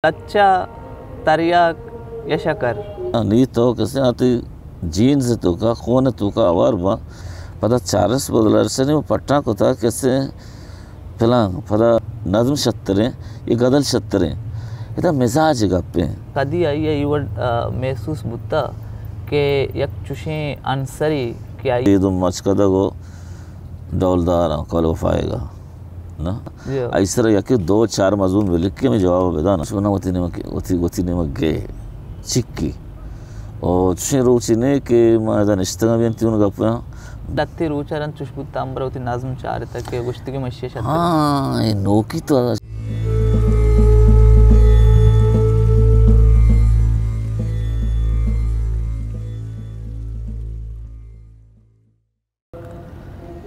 لچہ، تریاک یا شکر؟ نی تو کسے آتی جینز توکا، خون توکا اوار با، پدا چارلس بودلر سنی و پٹا کتا کسے پلان، پدا نظم شتریں، یہ غزل شتریں۔ ادا مزاج گپیں۔ کدی آئی ء اے وڑ، آ، محسوس بوتا کہ یک چوشیں عنصری کہ آئی اے دو مچکدگ و ڈولدار آں، کل و فائگہ۔ نا؟ جی۔ آئی سر یکی دو چار مضمون بلکی ہمیں جواب بدانا۔ شما وتی نیمگ، وتی، وتی نیمگ گئے۔ چکی۔ او چوشیں روچے نے کہ ما ادا نشتگاں بینتی اون گپاں۔ لتے روچا رند چوش بوتا، امبر وتی نظم چارتا کہ گوشتی کہ مشی شتر۔ ہاں، اے نوکی تو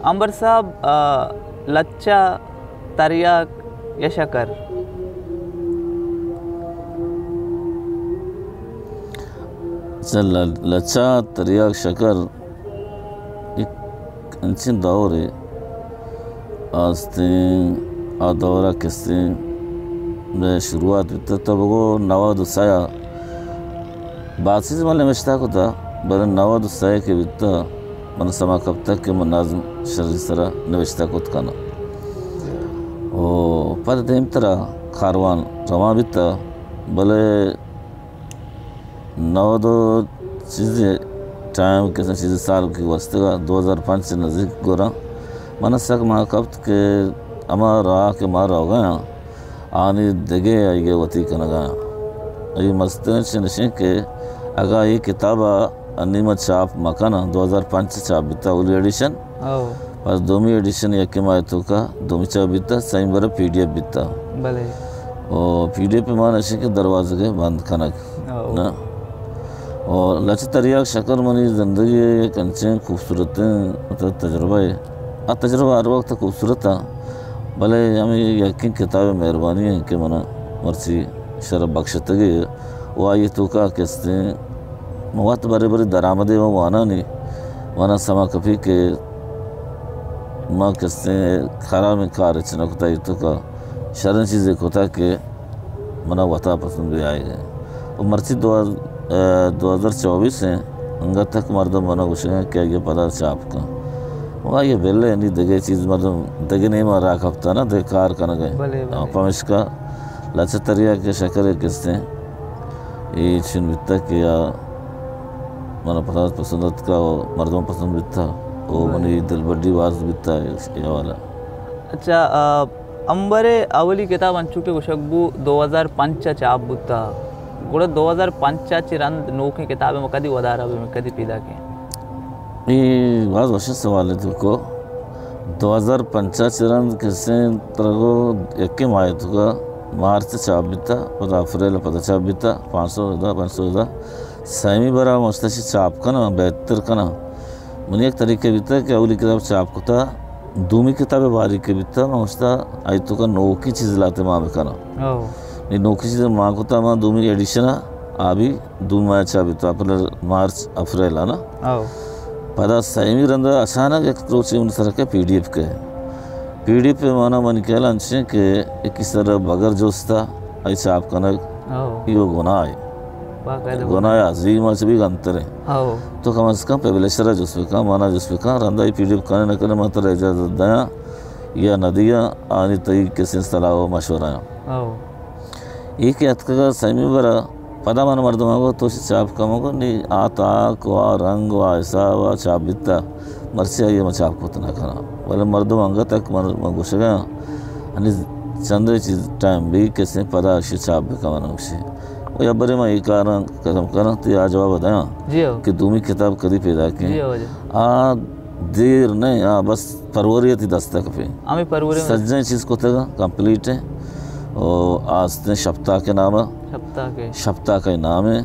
امبر صاحب، آ، لچہ، تریاک یا شکر؟ اچھا، ل-، لچہ، تریاک، شکر یک انچیں دورے آستیں، آ دورہ کسیں بہ شروعات بیتا، تو بگو نود و سیا۔ باز چیز من نوشتہ کتا، بلے نود و سئے کہ بیتا، من سما کپتگ کہ من نظم شری سرا نوشتہ کت کناں۔ و پد دیمترا کاروان روان بیتا، بلے نود و چیزے ٹائم کہ چیزے سال کہ گوستگا، دو ہزار پنچ نزیک گورا من سک ما کپت کہ ہما راہ کہ ما روگا آں، آنی دگہ آئی ء وتی کنگا آں۔ آئی مستریں چہ نشیں کہ اگاں اے کتاب ء انی ما چاپ مکناں، دو ہزار پنچ چاپ بیتا اولی ایڈیشن۔ او۔ پس دومی ایڈیشن یکے ماہ توکا دومی چاپ بیتا، سئیں برا پی ڈی ایف بیتا۔ بلے۔ او پی ڈی ایف ما نشیں کہ دروازگ بند کنگ۔ او۔ نا۔ او لچہ تریاک شکر منی زندگی ء یک انچیں خوبصورتیں مطلب تجربہ ہے۔ آ تجربہ ہر وقت خوبصورت آں۔ بلے ہمے یکیں کتاب ء مہربانی انت کہ من ء مرچی شرپ بخشتگ ئے و آئی ء توکا کستیں من وت برے برے درآمدے من وانانی، من ء سما کپی کہ من کستیں خرابیں کار ہچ نہ کتا، اے توکا شریں چیزے کتا کہ من ء وتا پسند بہ آئیگ ء۔ و مرچی دو، ء، دو ہزار چوبیس ء انگت تک مردم من ء گوشگ ء کہ آئی ء پدا چاپ کن۔ و آئی ء بل ء نی دگہ چیز مردم دگہ نیم ء را کپتہ نا، دگہ کار کنگ ء۔ بلے، بلے۔ پمشکا لچہ تریاک ء شکر ء کستیں اے چون بیتگ کہ آ من ء پدا پسند اتکا و مردم پسند بیتہ و بلے۔ منی دلبڈی باز بیتہ اے حوالہ۔ اچھا، آ، امبر ء اولی کتاب انچو کہ گوشگ بو دو ہزار پنچ ء چاپ بوتا، گڑا دو ہزار پنچ ء چہ رند نوکیں کتاب ء ما کدی ودارا بیں، کدی پیداک ایں؟ اے باز وشیں سوالے تو کو۔ دو ہزار پنچ ء چہ رند کسیں ترگو یکے ماہ توکا مارچ ء چاپ بیتا، پدا اپریل ء پدا چاپ بیتا، پانچ سو دہ، پانچ سو دہ، سیمی برا مشتشی چاپ کناں، بہتر کناں۔ منی یک طریقہ بیتا کہ اولی کتاب چاپ کتا، دومی کتاب باریک بیتا، من گوشتا آئی توکا نوکی چیز لاتے ما بکناں۔ او۔ نی نوکی چیز ما کتا، ما دومی ایڈیشن آ، آ بھی دومی ماہ چا بیتا، اپریل، مارچ، اپریل آ نا۔ او۔ پدا سیمی رندا اچانک یک روچے من سرکا پی ڈی ایف کے۔ پی ڈی ایف پہ مانا منی خیال انچیں کہ ایکی سر بگر جوستا آئی چاپ کنگ او۔ ایو گناہ ہے۔ باقاعدہ گناہ عظیم است، بھی گنتر ہے۔ او۔ تو کم از کم پبلشر جست بکن، مانا جست بکن، رندا ای پی ڈی ایف کنے نہ کنے، من ترا اجازت دیاں یا نہ دیاں، آنی تئی کسیں صلاح و مشورہ ہیں۔ او۔ اے کہ اتکگا سیمی برا، پدا من مردماں گو تو چاپ کم گو، نی آ تاک و آ رنگ و آ حساب و چاپ بیتا، مرچی آئی من چاپ کت نہ کناں۔ بلے مردم انگت تک من، من گوشگا، انی چندے چیز ٹائم بھی کسیں پدا اشی چاپ بکن من گوشی۔ و یا برے من اے کاراں قدم کناں، تی آ جواب دیاں جی ہو۔ کہ دومی کتاب کدی پیدا کیں۔ جی ہو، جی۔ آ دیر نہیں، آ بس پروری تی دست تک پہ۔ ہمیں پروری میں سجیں چیز کتگا کمپلیٹ ہیں۔ او آستیں شپتاک نام ہے۔ شپتاک ہے۔ شپتاک ہے نام ہے۔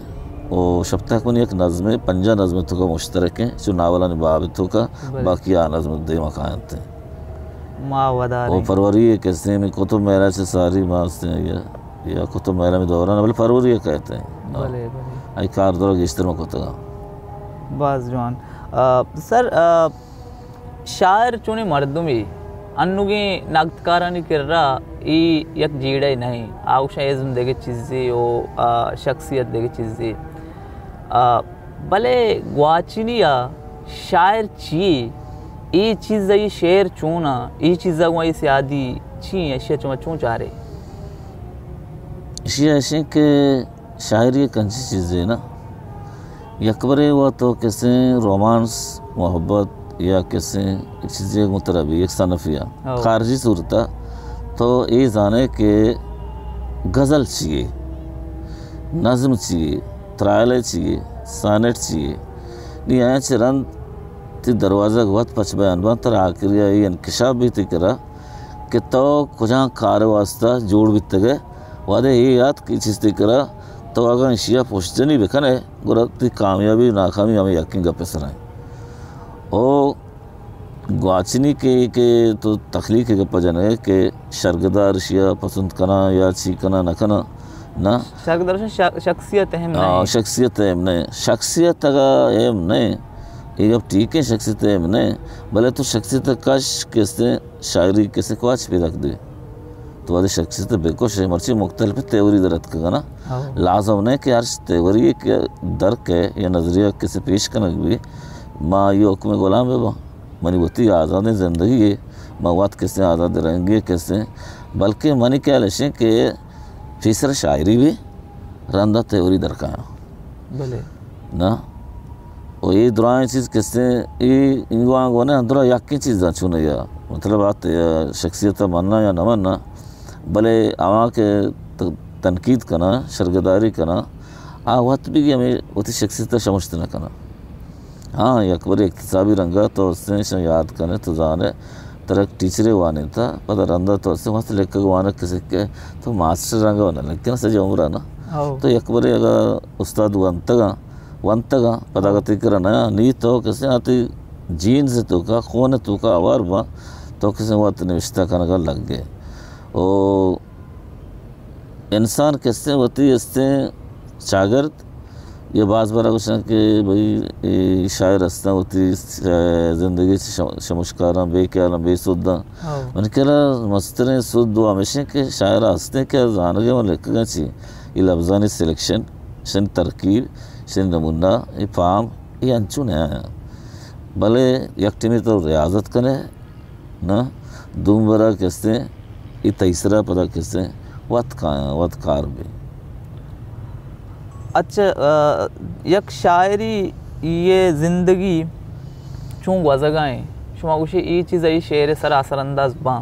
او شپتاک من یک نظم ہے، پنجاہ نظم توکا مشترک ہیں، چو ناولانی باب توکا، بلے۔ باقی آ نظم دیما کاینت ہیں۔ ما ودار او ہیں۔ پروری ہے کسے میں قطب مہرا چہ ساری ماستیں یا، یا قطب مہرا میں دوران، بلے پروری ہے کہتے ہیں۔ بلے، بلے۔ آئی کار دورا گیشتر میں کتگا۔ باز جوان۔ آ، سر، آ، شاعر چونیں مردمے انوگیں نگدکارانی کرا اے یک جیڑہ نہ ایں۔ آ گوشاں ازم دگہ چیزے و، آ، شخصیت دگہ چیزے۔ آ، بلے گواچنی ء شاعر چی؟ اے چیز ء اے شعر چون ء؟ اے چیز ء گوں اے سیادی چی ایں؟ اشی ء چما چون چارے؟ اشی ء اشیں کہ شاعری یک انچیں چیزے نا، یک برے و تو کسیں رومانس، محبت یا کسیں یک چیزے گوں ترا بی، یک صنفی ء، ہو۔ خارجی صورت ء تو اے زانے کہ غزل چی اے، نظم چی اے، ترائل چی اے، سانٹ چی اے۔ نی آیاں چہ رند تی دروازگ وت پچ بیان بنت، ترا آخری ء اے انکشاف بیت تئی کرا کہ تو کجام کار ء واستہ جوڑ بیتگ ئے۔ وہدے اے یات کہ چیز تئی کرا تو اگاں ایشی ء پشت جنی بکن ئے، گڑا تئی کامیابی ناکامی ہمے یکیں گپ ء سرا ایں۔ او گواچنی کہ، کہ تو تخلیق ء گپ ء جنگ ئے کہ شرگدار ایشی ء پسند کناں یا چی کناں نہ کناں، نہ۔ شرگدار ش-، شخصیت اہم نہ آ، ایں۔ شخصیت اہم نہ ایں۔ شخصیت اگاں اہم نہ ایں، اے گپ ٹھیک ایں، شخصیت اہم نہ ایں، بلے تو شخصیت ء کش کسے شاعری کسے کواچ پیداک دے۔ تو وہدے شخصیت ء بکش ئے، مرچی مختلف تھیوری در اتکگ نا۔ ہو۔ لازم نہ کہ ہر تھیوری کہ در کئے یا نظریہ کسے پیش کنگ بی، ما آئی حکم غلام بہ باں۔ منی وتی آزادیں زندگی اے، من وت کسیں آزاد رنگی کسیں، بلکہ منی خیال اشیں کہ پیسر شاعری بی رندا تھیوری درکایاں۔ بلے۔ نا۔ و اے درائیں چیز کسیں، اے انگو آنگو نے اندرا یکیں چیزاں چون یا، مطلب آت یا شخصیت مننا یا نہ مننا، بلے آواں کہ ت-، تنقید کنا، شرگداری کنا، آ وت بھی ہمیں وتی شخصیت شمشت نہ کنا۔ ہاں، یک برے اقتصابی رنگا تو استیں، شاں یاد کنے، تو زانے، ترا ٹیچرے وانینتا، پدا رندا تو استیں، وت لکھگ وانگ کسے کہ تو ماسٹر رنگا نہ لکھے نا سجے عمرا نا۔ ہو۔ تو یک برے اگا استاد ونتگا، ونتگا، پدا اگا تئی کرا نیا، نی تو کسے آتی جینز توکا، خون توکا آوار با، تو کسے وت نوشتہ کنگا لگ گئے۔ او انسان کسے وتی استیں چاگرد، یا باز برا گوشاں کہ بھئی، اے شاعر ہستاں وتی ش-، زندگی چہ شم-، شمشکاراں، بے خیالاں، بے سداں۔ ہو۔ من خیالا مستریں سد و ہمیشیں کہ شاعر ہستیں کہ زانگے و لکھگاں چی، اے لبزانی سلیکشن، شنی ترکیب، شنی نمونہ، اے فارم، اے انچو نہ آیاں۔ بلے یک ٹیمے تو ریاضت کنے، نا، دوم برا کسے، اے تئی سرا پدا کسے، وت کایاں، وت کار بی۔ اچھا، آ، یک شاعری یہ زندگی چون گوزگا ایں؟ شما گوشے اے چیز اے شعر سرا اثر انداز باں۔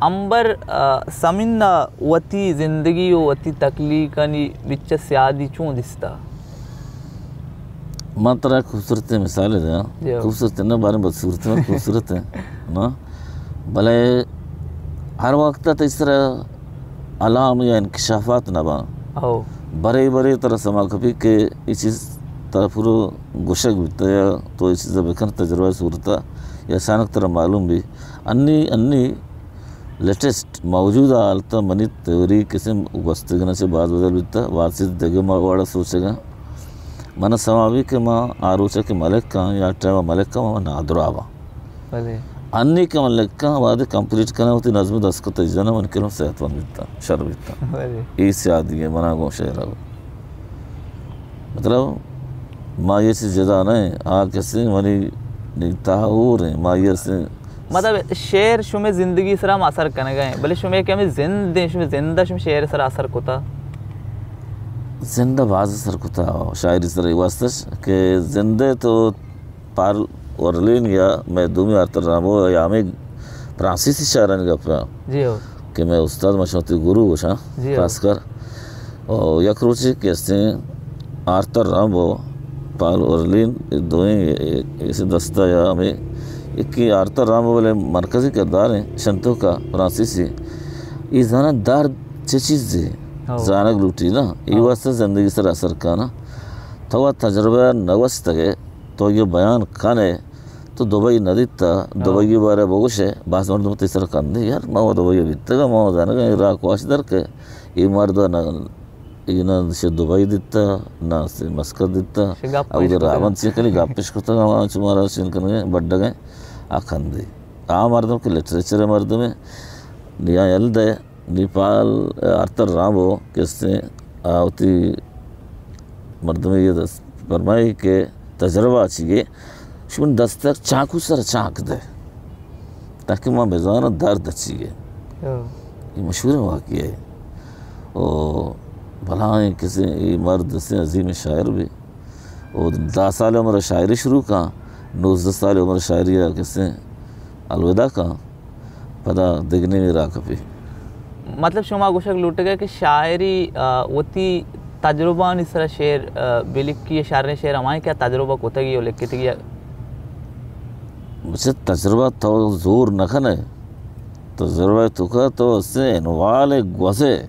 امبر، آ، سمن ء وتی زندگی و وتی تخلیقانی بچ سیادی چون دیستا؟ من ترا خوبصورتیں مثالے دیاں۔ جی۔ خوبصورتیں نہ، باریں بدصورتیں، خوبصورتیں، نا۔ بلے ہر وقت تئی سرا الہام یا انکشافات نہ باں۔ ہو۔ برے برے ترا سما کپی کہ اے چیز ترا پورو گوشگ بیتا یا تو اے چیز بکن تجربہ صورتا یا اچانک ترا معلوم بی۔ انی، انی لیٹسٹ موجودہ حالت ء منی تھیوری کسے گوستگیناں چہ باز بدل بیتہ، باز چیز دگہ ما وڑ ء سوچگاں۔ من ء سما بی کہ ما آ روچ ء کہ ملک آں یا ٹائم ء ملک آں، ما نادراہ باں۔ بلے۔ انی کہ من لکھاں، وہدے کمپلیٹ کناں، وتی نظم دستخط اجزاں، من کلم صحت مند بیتاں، شر بیتاں۔ بلے۔ اے سیادی ہے منا گوں شعر ء۔ مطلب، ما یہ چیز جدا نہ ہیں، آ کسے منی تہا اور ہیں، ما یہ سے مطلب، شعر شمے زندگی سرا ہم اثر کنگا ہیں، بلے شمے کہ ہمیں زند ہیں، شمے زندہ شمے شعر سرا اثر کتا؟ زندہ باز اثر کتا، شاعری سرا یہ واسطہ کہ زندہ تو پال ورلین یا مئے دومی آرتر رامبو یا ہمے فرانسیسی شاعرانی گپ ء جی ہو۔ کہ مئے استاد، ما شمئے گرو گوشاں، جی ہو۔ خاص کر۔ او یک روچے کہ استیں آرتر رامبو، پال ورلین، دوئیں ایسے دستہ یا ہمے، یکے آرتر رامبو بلے مرکزی کردار ہیں شنتو کا فرانسیسی۔ ای زاناں درد چہ چیزے ہو۔ زانگ لوٹی نا، ای ہو۔ واسطہ زندگی سر اثر کانا۔ تو تجربہ نہ وستگے، تو یہ بیان کنے، تو دبئی نہ دیتا، ہاں۔ دبئی بارے بگوشے، باز مردم تئی سر کندے، یار، ما وہ دبئی بیتگا، ما وہ زانگا، اے راہ کواش در کے، اے مرد نہ، اے نہ سے دبئی دیتا، نہ سے مسکت دیتا، سے گپ او پیش در کتگا۔ رابند سے کلی گپ پیش کتگا، ما چمارا چین کنگے، بڈگے، آ کندے۔ آ مردم کہ لٹریچر ءِ مردمے، نیا یل دئے، نیپال آرتھر رامبو کسے آ وتی مردمے یہ دست فرمائی کہ تجربہ چیے، شمن دست چاکو سر چاک دے، تاکہ ما بزاناں درد چیے۔ ہاں۔ یہ مشہور واقعہ ہے۔ او بلائیں کسے یہ مرد سے عظیم شاعر بھی۔ او دہ سال عمر شاعری شروع کاں، نوزدہ سال عمر شاعری ءَ کسے الوداع کاں، پدا دگنی راہ کپی۔ مطلب شما گوشگ لوٹگ ئے کہ شاعری، آ، وتی تجربہانی سرا شعر، آ، بلکھی، شریں شعر ہمائیں کہ تجربہ کتگی و لکھتگی۔ بچہ تجربہ تو زور نہ کنے، تجربہ تو کا تو اسے انوال گوزے۔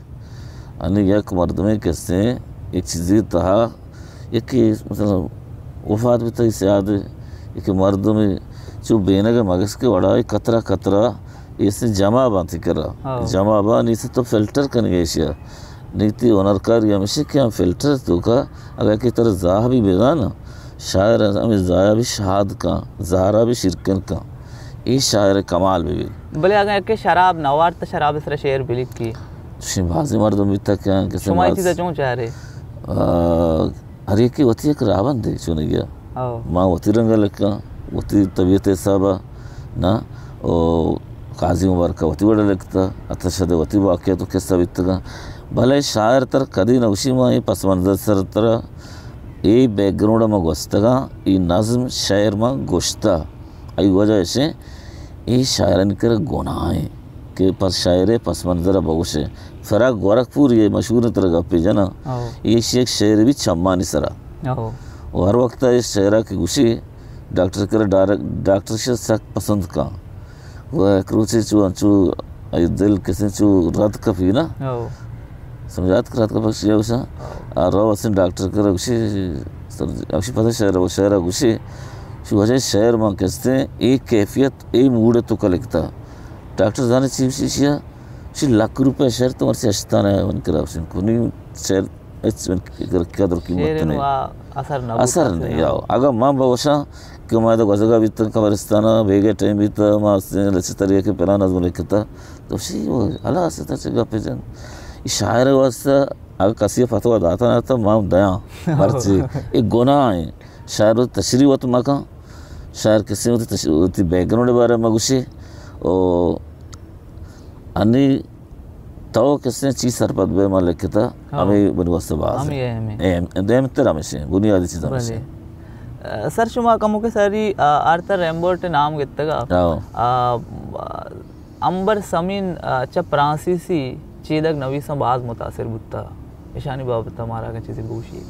انی یک مردمے کسے یک چیزی تہا یکے مثلاً وفات بیتگ، سیاد یکے مردمے چو بینگ مگس کے وڑا قطرہ قطرہ ایسے جمع بنت کرا۔ ہاں۔ جمع بان ایسے تو فلٹر کنگے ایشیا۔ نیتی ہنرکاری ہمیشہ کہ ہم فلٹر تو کا اگر کہ تر زاہ بھی بزانا، شاعر ہمیں زایا بھی شاد کن، زہرا بھی شیرکن کن۔ اے شاعر کمال بھی بھی۔ بلے اگر کہ شراب نہ وارت، شراب سر شعر بلکھی۔ شی بازی مردم بیتا کہ کسے شما یہ ماس-، چیزا چون چاہ رہے؟ آ، ہر یکے وتی یک راہبندے چونیا۔ او۔ ما وتی رنگ لکھاں، وتی طبیعت حسابا نا، او قاضی مبارک وتی وڑا لکھتا، اتشد وتی واقعہ تو قصہ بیتگا۔ بلے شاعر تر کدی نوشی ما یہ پس منظر سر ترا، یہ بیک گراؤنڈ ما گوستگا، یہ نظم شعر ما گوشتا۔ ای وجہ اسے، یہ شاعرانی کر گناہ ہیں۔ کہ پس شاعرے پس منظر بگوشے۔ فراق گورکھ پوری مشہور تر گپے جنا۔ او۔ ایشی یک شعر بھی چمانی سرا۔ او۔ و ہر وقت اس شعرا کہ گوشی ڈاکٹر کر ڈائریکٹ، ڈاکٹر شر سک پسند کان۔ و یک روچے چو انچو ای دل کسے چو رد کپی نا۔ او۔ سمجھات کر رد کپک شیا گوشا۔ او۔ آ رو اسن ڈاکٹر کر گوشی سر، گوشی پتہ شعر و شعرا گوشی۔ شو وجہ شعر من کستے اے کیفیت، اے موڈ تو کلکتا۔ ڈاکٹر زانے چی گوشی شیا؟ شی لکھ روپے شعر تو مرچی اشتانے من کرا شن کنی شعر اچ من کر قدر قیمت شعر نہیں۔ وا اثر نہ اثر بوتا نہیں سے۔ یاو۔ اگر من بوشاں کہ ما دا گزگا بیتا قبرستانا، بیگے ٹائم بیتا، ما لچہ تریے کہ پلان از من لکھتا، تو شی وہ حالا سے تا چگا پہ جن۔ یہ شاعر واسطہ اگر کسی فتوا داتا نہ تو ما دیاں۔ مرچی یہ گناہ ہیں۔ شاعر تشریح وت مکان۔ شاعر کسی وتی تش-، وتی بیک گراؤنڈ بارے ما گوشی۔ او انی تو کسیں چیز سرپد بے ما لکھتا، ہاں۔ ہمیں بنی واسطہ باز ہمیں ہے۔ ہے، ہمیں۔ اہم، اہم تر ہمیشہ ہیں، بنیادی چیز ہمیشہ بلے۔ ہیں۔ آ، سر شما کمو کے ساری، آ، آرتھر ریمبورٹ نام گتگا۔ ہاں۔ آ، امبر سمین، آ، چہ فرانسیسی چیدگ نویساں باز متاثر بوتا۔ اشانی بابت مارا اگن چیزی بگوشی۔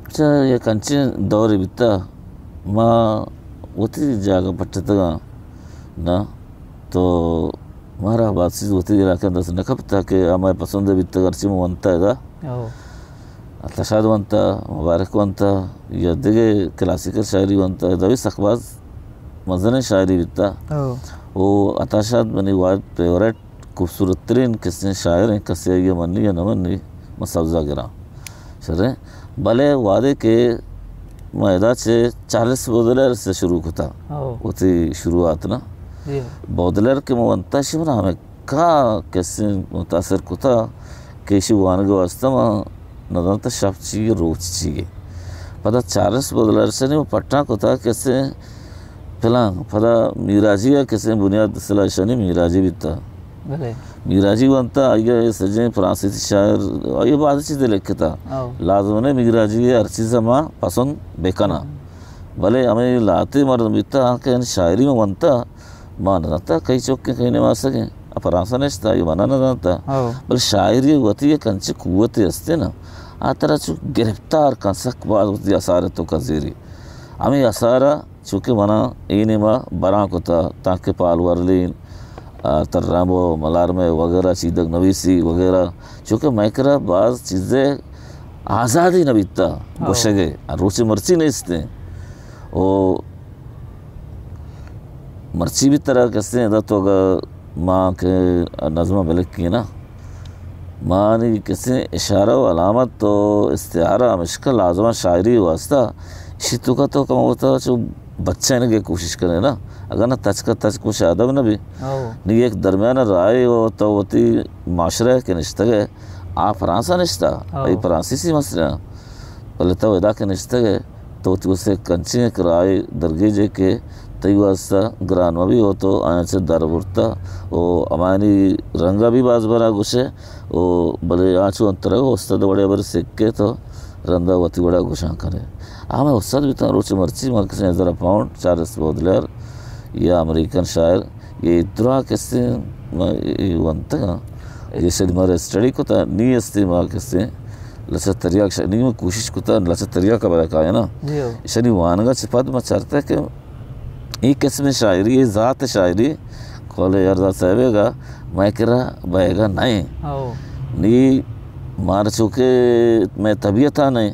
اچھا، یک انچیں دورے بیتا، ما وتی جاگہ پٹتگاں، نا، تو مارا باز چیز وتی علاقہ دست نہ کپتا کہ ہمے پسند بیتا، ہرچی من ونتا ادا۔ او۔ عطا شاد ونتا، مبارک ونتا، یا دگہ کلاسیکل شاعری ونتا، ادا بھی سک باز مزنیں شاعری بیتا۔ او۔ او عطا شاد منی واحد فیورٹ خوبصورت ترین کسیں شاعر ہیں، کسے آئی منی یا نہ منی، من سبزا گراں۔ شریں۔ بلے وہدے کہ ما ادا چہ چارلس بودلیر سے شروع کتا۔ او۔ وتی شروعات نا۔ جی۔ بودلیر کہ من ونتا شی منا ہمیں کا کسیں متاثر کتا کہ ایشی وانگ واسطہ ما نزانتا شپ چی روچ چی۔ پدا چارلس بودلیر سے نے پٹا کتا کسیں پلان، پدا میراجی ء کسیں بنیاد سلاہ شانی میراجی بیتا۔ بلے۔ میراجی ونتا، آئی ء سجیں فرانسیسی شاعر، آئی ء بعد چیز لکھتا۔ او۔ لازم نے میراجی ء ہر چیز ما پسند بکنا۔ ہم۔ بلے ہمیں لاتے مردم بیتا، ہاں کہ شاعری میں ونتا، ما نہ زانتا، کئی چوکیں، کئی نماسگیں۔ ا فرانسہ نشتا، آئی منا نہ زانتا۔ او۔ بلے شاعری وتی یک انچیں قوتے ہستے نا۔ آ ترا چو گرفتار کن سک باز وتی اثار تو کا زیری۔ ہمیں اثارا چونکہ منا اے نیما براں کتا، تانکہ پال ورلین، آ، ترامبو، ملارمے وغیرہ، چیدگ نویسی وغیرہ، چونکہ مئے کرا باز چیزے آزادی نہ بیتا، ہاں۔ گوشگے، آ، روچے مرچی نیستیں۔ او مرچی بھی ترا کسیں ادا تو اگا ما کہ نظم بلکینا، مانی کسیں اشارہ و علامت و استعارہ ہمشکا لازم شاعری واسطہ، اشی تو کا تو کم ہوتا چو بچینگ ءِ کوشش کنے نا، اگر نہ تچک ءَ تچک وش ادب نہ بی۔ ہو۔ نی یک درمیان ءَ راہے و تو وتی معاشرہ ءَ کہ نشتگ ئے، آ فرانس ءَ نشتہ، ہو۔ اے فرانسیسی مسئلہ ایں۔ بلے تو ادا کہ نشتگ ئے، تو وتی واسطہ یک انچیں یک راہے درگیج ئے کہ تئی واسطہ گران مہ بی و تو آیاں چہ در برتہ و ہمایانی رنگ ءَ بی باز برا گوش ئے و بلے آ چو انترگ ءَ استاد وڑے ءَ بر سکے تو رندا وتی وڑا گوشان کنے۔ آ مئے استاد بیتاں، روچ مرچی ما کسیں ازرا پاؤنڈ، چارلس بودلیئر یا امریکن شاعر، اے درا کسیں ما اے ونتگاں۔ اے شری مارا اسٹڈی کتا، نی استی ما کسیں لچہ تریاک ش-، نی ما کوشش کتا لچہ تریاک ءَ بیا کایاں نا۔ جی ہو۔ ایشانی وانگا چہ پد ما چارتا کہ اے قسم شاعری، اے ذات شاعری، قول یارزاد صاحب ءِ گا مئے کرا بئیگا نہ ایں۔ ہو۔ نی مارا چونکہ مئے طبیعت ءَ نہ ایں۔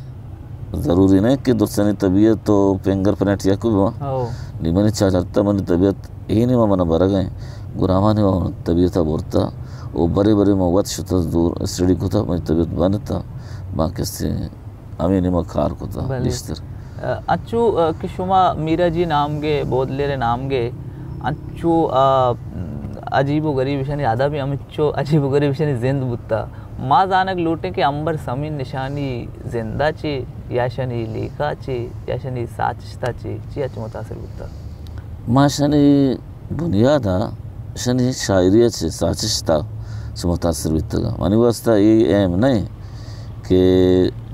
ضروری نہ ایں کہ درستانی طبیعت و فنگر پرنٹ یک بہ باں۔ ہو۔ نی منی چا چرتا منی طبیعت اے نیما من برگ ایں۔ گڑا ہما نیما من طبیعت ءَ برتا و برے برے من وت شتا دور اسٹڈی کتا، منی طبیعت بنتا، ما کسیں ہمے نیمگ ءَ کار کتہ بلے۔ گیشتر۔ ا، انچو، ا، کہ شما میراجی نامگے، بودلیر نامگے، انچو، ا، عجیب و غریب اشانی ادب ہمچو عجیب و غریب اشانی زند بوتہ۔ ما زانگ لوٹیں کہ امبر سمین اشانی زندہ چے یا اشانی لیکہ چے یا اشانی ساچشتہ چے، چی اچ متاثر بوتہ؟ ما اشانی بنیاد ءَ اشانی شاعری ءَ چہ ساچشت ءَ چہ متاثر بیتگ آں۔ منی واستہ اے اہم نہ اِنت کہ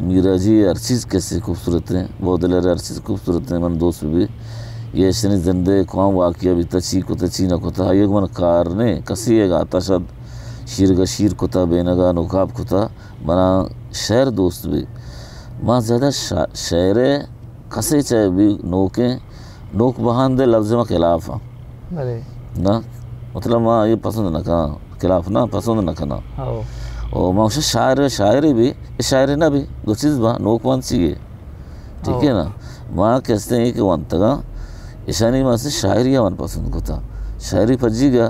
میراجی ءِ ہر چیز کسے خوبصورت اِنت، بودلیئر ءِ ہر چیز خوبصورت اِنت، من دوست بہ بی۔ اے اشانی زند ءِ کجام واقعہ بیتہ، چی کتہ، چی نہ کتہ، آئی ءَ گوں من کار نہ اِنت، کسے ءَ گاتا شد، شیرگ ءَ شیر کتہ، بینگ ءَ نقاب کتہ، منا شعر دوست بی۔ ما زیادہ شا-، شعر ءِ کسے چہ بی نوکیں، نوک بہاندے لبز ما خلاف آں۔ بلے۔ نہ، مطلب ما اے پسند نہ کناں، خلاف نہ، پسند نہ کناں۔ ہو۔ او ما گوشاں شاعر، شاعرے بی، اے شاعرے نہ بی، دو چیز با، نوک وانت چی اے؟ ٹھیک ہے ہو۔ نا؟ ما کسے اے کہ وانتگاں، اشانی ما سے شاعری ءَ من پسند کتاں۔ شاعری پجیگا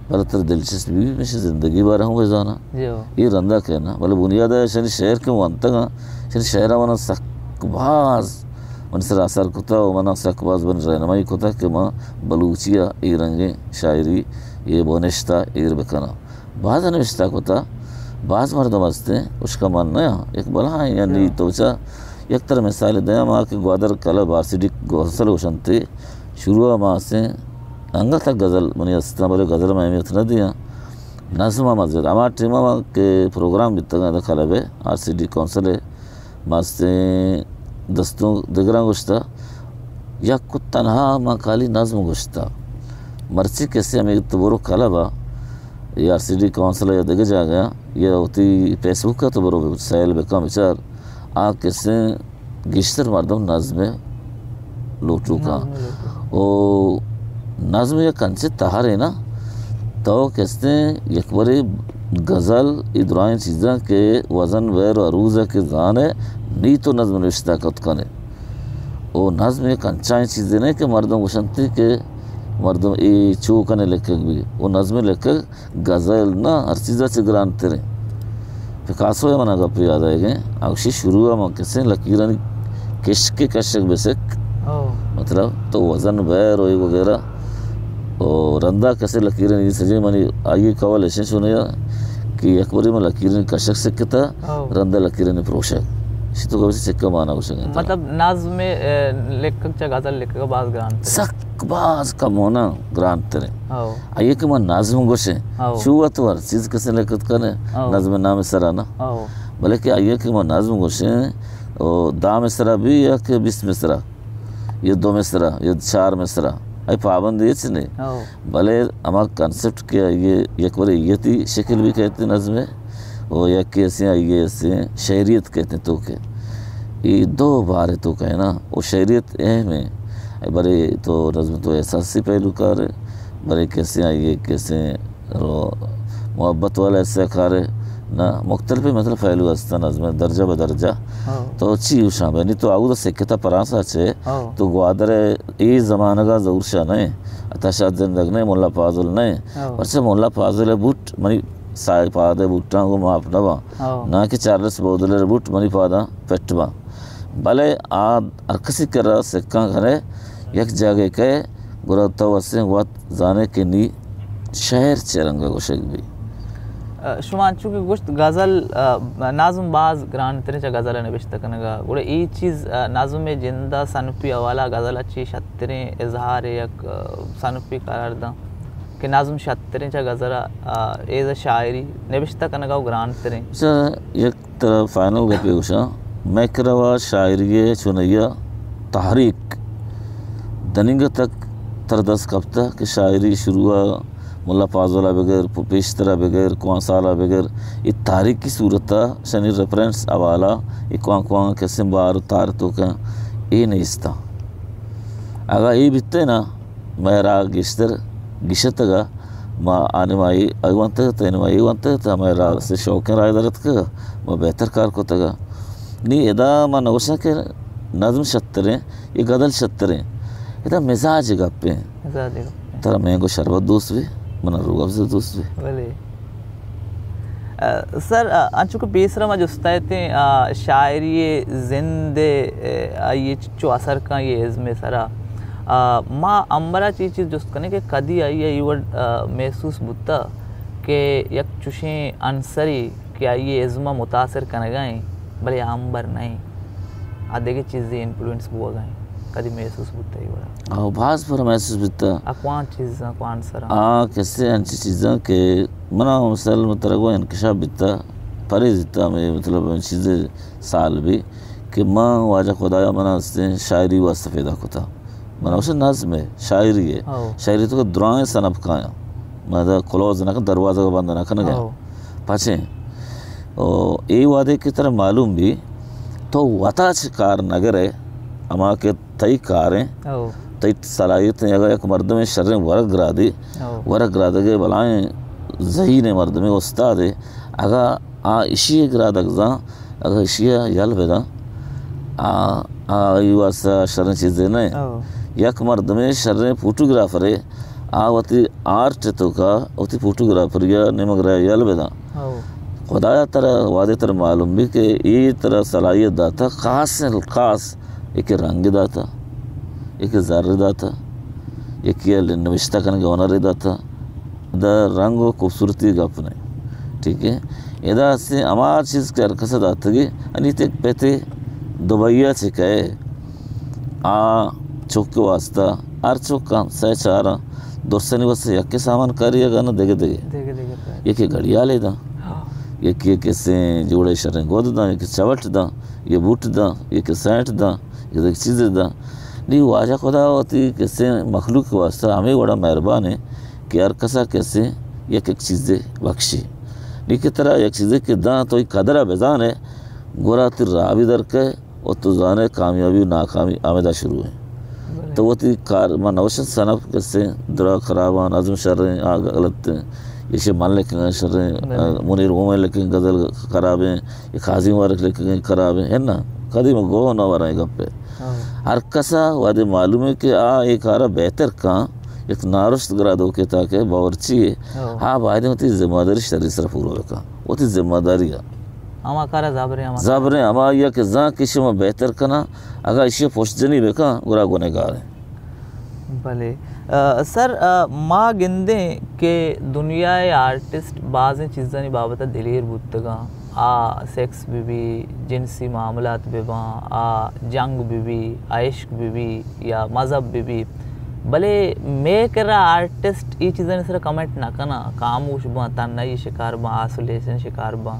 بلے ترا دلچسپی بی، ہمیشہ زندگی بارہ ہوں بزاناں۔ جی ہو۔ اے رندا کہنا، بلے بنیاد ءَ اشانی شعر کہ وانتگاں، اشانی شعر ءَ منا سک باز من سر اثر کتا و منا سک باز من رہنمائی کتا کہ ما بلوچی ءَ اے رنگیں شاعری، اے بنشت ءَ ایر بکناں۔ باز نوشتہ کتا، باز مردم ہستیں، اشکا من نہ آں، یک بلاہیں، یعنی ہاں۔ تو چا یک تر مثال دیاں، ما کہ Gwadar club R C D council گوشنتے، شروع ءَ ما ہستیں انگت غزل منی ہستاں، بلے غزل ءَ من اہمیت نہ دیاں۔ نظم ءَ ما زیادہ، ہما ٹائم ءَ ما کہ پروگرام بیتگ اَنت کلب ءِ، آر سی ڈی کونسل ءِ، ما ہستیں دستوں دگراں گوشتہ، یک و تنہا ما خالی نظم گوشتہ۔ مرچی کسے ہمے تو برو کلب ءَ، یا آر سی ڈی کونسل ءَ یا دگہ جاگہ ءَ، یا وتی فیس بک ءَ تو برو سیل بکن بچار، آ کسے گیشتر مردم نظم ءِ لوٹوکاں۔ نظم ءِ لوٹوک۔ او نظم یک انچیں تہرے نا، تو کستیں یک برے غزل، اے درائیں چیزاں کہ وزن، ویر و عروض ءَ کہ زانے، نی تو نظم نوشتہ کت کنے۔ او نظم یک انچائیں چیزے نہ کہ مردم گوشنتی کہ مردم اے چو کنے لکھگ بی۔ او نظم لکھگ غزل نہ، ہر چیز ءَ چہ گران تریں۔ پکاسو ءِ منا گپ یاد آئیگ اِنت، آ گوشی شروع ءَ من کسیں لکیرانی کشک کشگ بسک۔ او۔ مطلب تو وزن، بیر و اے وغیرہ۔ او رندا کسے لکیرانی سجے منی آئی قول ایشیں چونے کہ یک بری من لکیرانی کشک سکتا، او۔ رندا لکیرانی پروشک۔ اشی تو کبھی چکا مانا گوشگ اِنت۔ مطلب نظم، اے، لکھگ چہ غزل لکھگ باز گران تر۔ سک باز کمونا گران تریں۔ او۔ آئی کہ ما نظم گوشیں، او۔ چو وت ور چیز کسے لکھت کنے، او۔ نظم نام سرا نا۔ او۔ بلکہ آئی کہ ما نظم گوشیں، او دہ مصرع بی یا کہ بیست مصرع، یا دو مصرع، یا چار مصرع، آئی پابندی ہچ نہیں۔ او۔ بلے ہما کانسپٹ کہ آئی یک برے ایتی شکل بی کہتے نظم ءِ، او یک کسے آئی کسے شعریت کہتے تو کہ اے دو بارے تو کہنا، او شعریت اہم اِنت۔ برے تو نظم تو احساسی پہلو کارے، برے کسے آئی کسے رو محبت والا حصہ کارے، نہ مختلف مطلب پہلو ہستاں نظم ءِ درجہ بہ درجہ۔ ہاں۔ تو چی گوشاں بہ نی تو آودا سکتا فرانس ءَ چے، ہاں۔ تو گوادر ءِ اے زمانگ ءَ ظہور شاہ نہ اِنت، عطا شاد زندگ نہ اِنت، ملا فاضل نہ اِنت۔ ہاں۔ پرچہ ملا فاضل ءِ بوٹ منی سائے پاد ءِ بوٹاں گوں ماپ نہ باں۔ ہاں۔ نہ کہ چارلس بودلیر ءِ بوٹ منی پاداں پٹ باں۔ بلے آ ہر کسی کرا سکاں کنے، یک جاگہے کئے، گڑا تو استیں وت زانے کہ نی شعر چہ رنگ ءَ گوشگ بی۔ ءَ، شما انچو کہ گوشت غزل، ءَ، نظم باز گرانتریں چہ غزل ءَ نبشتہ کنگ ءَ، گڑا اے چیز، ءَ، نظم ءِ جند ءَ صنفی حوالہ ءَ غزل ءَ چی شتریں اظہار ءِ یک، ءَ، صنفی قرار داں کہ نظم شتریں چہ غزل ءَ، ءَ، ایز ءَ شاعری نبشتہ کنگ ءَ گرانتریں۔ اچھا، یک ترا فائنل گپے گوشاں، مئے کرا وا شاعری ءِ چونائی ءَ تحریک دنیگہ تک تر دست کپتہ کہ شاعری شروع ءَ ملا فاضل ءَ بگر، پ-، پیشتر ءَ بگر، کوانسال ءَ بگر، اے تحریکی صورت ءَ شنی ریفرنس حوالہ اے کوان کوان کسیں بار و تار توکاں اے نیستاں۔ اگاں اے بیتہ نا، مئے راہ گیشتر گیشتگ ءَ، ما آ نیما اے، اے ونتگ ات، آ نیما اے ونتگ ات، مئے راہ سے شوقیں راہ در اتکگ ءَ، ما بہتر کار کتگ ءَ۔ نی ادا ما نہ گوشاں کہ نظم شتریں، اے غزل شتریں۔ ادا مزاج گپیں۔ مزاج گپیں۔ ترا مینگو شربت دوست بی، منا روغ افزا دوست بی۔ بلے۔ ءَ، سر، ءَ، انچو کہ پیسرا ما جست ءَ اتیں، ءَ، شاعری ءِ زند ءَ، ءَ، آئی ءَ چو اثر کن اے ازم ءِ سرا۔ ءَ، ما امبر ءَ چی چیز جست کنیں کہ کدی آئی ءَ اے وڑ، ءَ، محسوس بوتہ کہ یک چوشیں عنصرے کہ آئی ءِ ازم ءَ متاثر کنگ ءَ ایں، بلے آ امبر نہ ایں، آ دگہ چیزے انفلوئنس بوگ ءَ ایں، کدی محسوس بوتہ اے وڑا؟ آ، باز پر محسوس بوتہ۔ آ کوان چیزاں، کوان سراں؟ آ کسے انچی چیزاں کہ منا مثال من ترا گوں انکشاف بیتا، پرے زیتا ہمے مطلب ہمے چیزے سال بی کہ من واجہ خدایا منا استیں شاعری واسطہ پیدا کتا۔ منا گوشت نظم ہے، شاعری ہے۔ ہو۔ شاعری تو کہ درائیں صنف کایاں۔ من دا کلوز نہ کن، دروازہ کو بند نہ کن گیا۔ ہو۔ پچیں۔ او اے وعدے کہ ترا معلوم بی، تو وتا چھ کار نہ گرے، ہما کہ تئی کاریں، او۔ تئی صلاحیت ایں، اگاں یک مردمے شریں ورگ گرادے، او۔ ورگ گرادگے بلائیں ذہینیں مردمے استادے، اگاں آ اشی گرادگ زان، اگاں اشی یل بدان، آ، آ آئی واسطہ شریں چیزے نہ۔ او۔ یک مردمے شریں فوٹوگرافرے، آ وتی آرٹ توکا وتی فوٹوگرافری ءَ نیمگ ءَ را یل بداں۔ ہو۔ خدایا ترا وعدے ترا معلوم بی کہ اے ترا صلاحیت داتا، خاص خاص یکے رنگ داتا، یکے زر داتا، یکے نوشتہ کنگ ءِ ہنر داتا۔ دا رنگ و خوبصورتی گپ نہ۔ ٹھیک ہے؟ ادا سے ہما چیز کہ ہر کس داتگی، انی تک پتے دبئی ءَ چہ کئے۔ آ چک واسطہ ہر چکاں سئے چاراں درسانی واسطہ یکے سامان کاری اگاں نہ دگہ دگہ۔ دگہ دگہ کار۔ یکے گھڑیالے داں۔ ہاں۔ یکے کسیں جوڑے شریں گد داں، یکے چوٹ داں، یہ بوٹ داں، یکے سینٹ داں، یہ دگہ چیزے داں۔ نی واجہ خدا وتی کسیں مخلوق واسطہ ہمے وڑا مہربان ہے کہ ہر کسا کسیں یک یک چیزے بخشی۔ نی کہ ترا یک چیزے کہ داں تو قدر بزانے، گورا تی راہ بھی درکے، و تو زانے کامیابی و ناکامی ہمیدا شروع ہیں۔ بلے۔ تو وتی کار، من نوشن صنف کسے درا خراباں، نظم شریں، آ غلط ہیں، ایشی من لکھیں شریں، بلے۔ منیر مومن لکھیں غزل خراب ہیں، یہ قاضی مبارک لکھیں خراب ہیں، ہے نا؟ کدی من گو نہ ورائیں گپے۔ ہاں۔ ہر کسا وعدے معلوم ہے کہ آ اے کارا بہتر کاں، یک نارشت گرا دو کہ تاکہ باورچی ہے، ہاں۔ آ باید وتی ذمہ داری شری سر پورا بکاں، وتی ذمہ داری ہے۔ ہما کارا زبریں، ہما زبریں ہما یا کہ زان کہ شما بہتر کناں، اگاں ایشی پشت جنی بکاں، گڑا گنہگار ہیں۔ بلے۔ آ، سر، آ، ما گندیں کہ دنیا ءِ آرٹسٹ بازیں چیزانی بابت ءَ دلیر بوتگاں۔ آ سیکس بہ بی، جنسی معاملات بہ باں، آ جنگ بہ بی، آ عشق بہ بی یا مذہب بہ بی۔ بلے مئے کرا آرٹسٹ اے چیزانی سرا کمنٹ نہ کناں، خاموش باں، تنہائی شکار باں، آئسولیشن شکار باں۔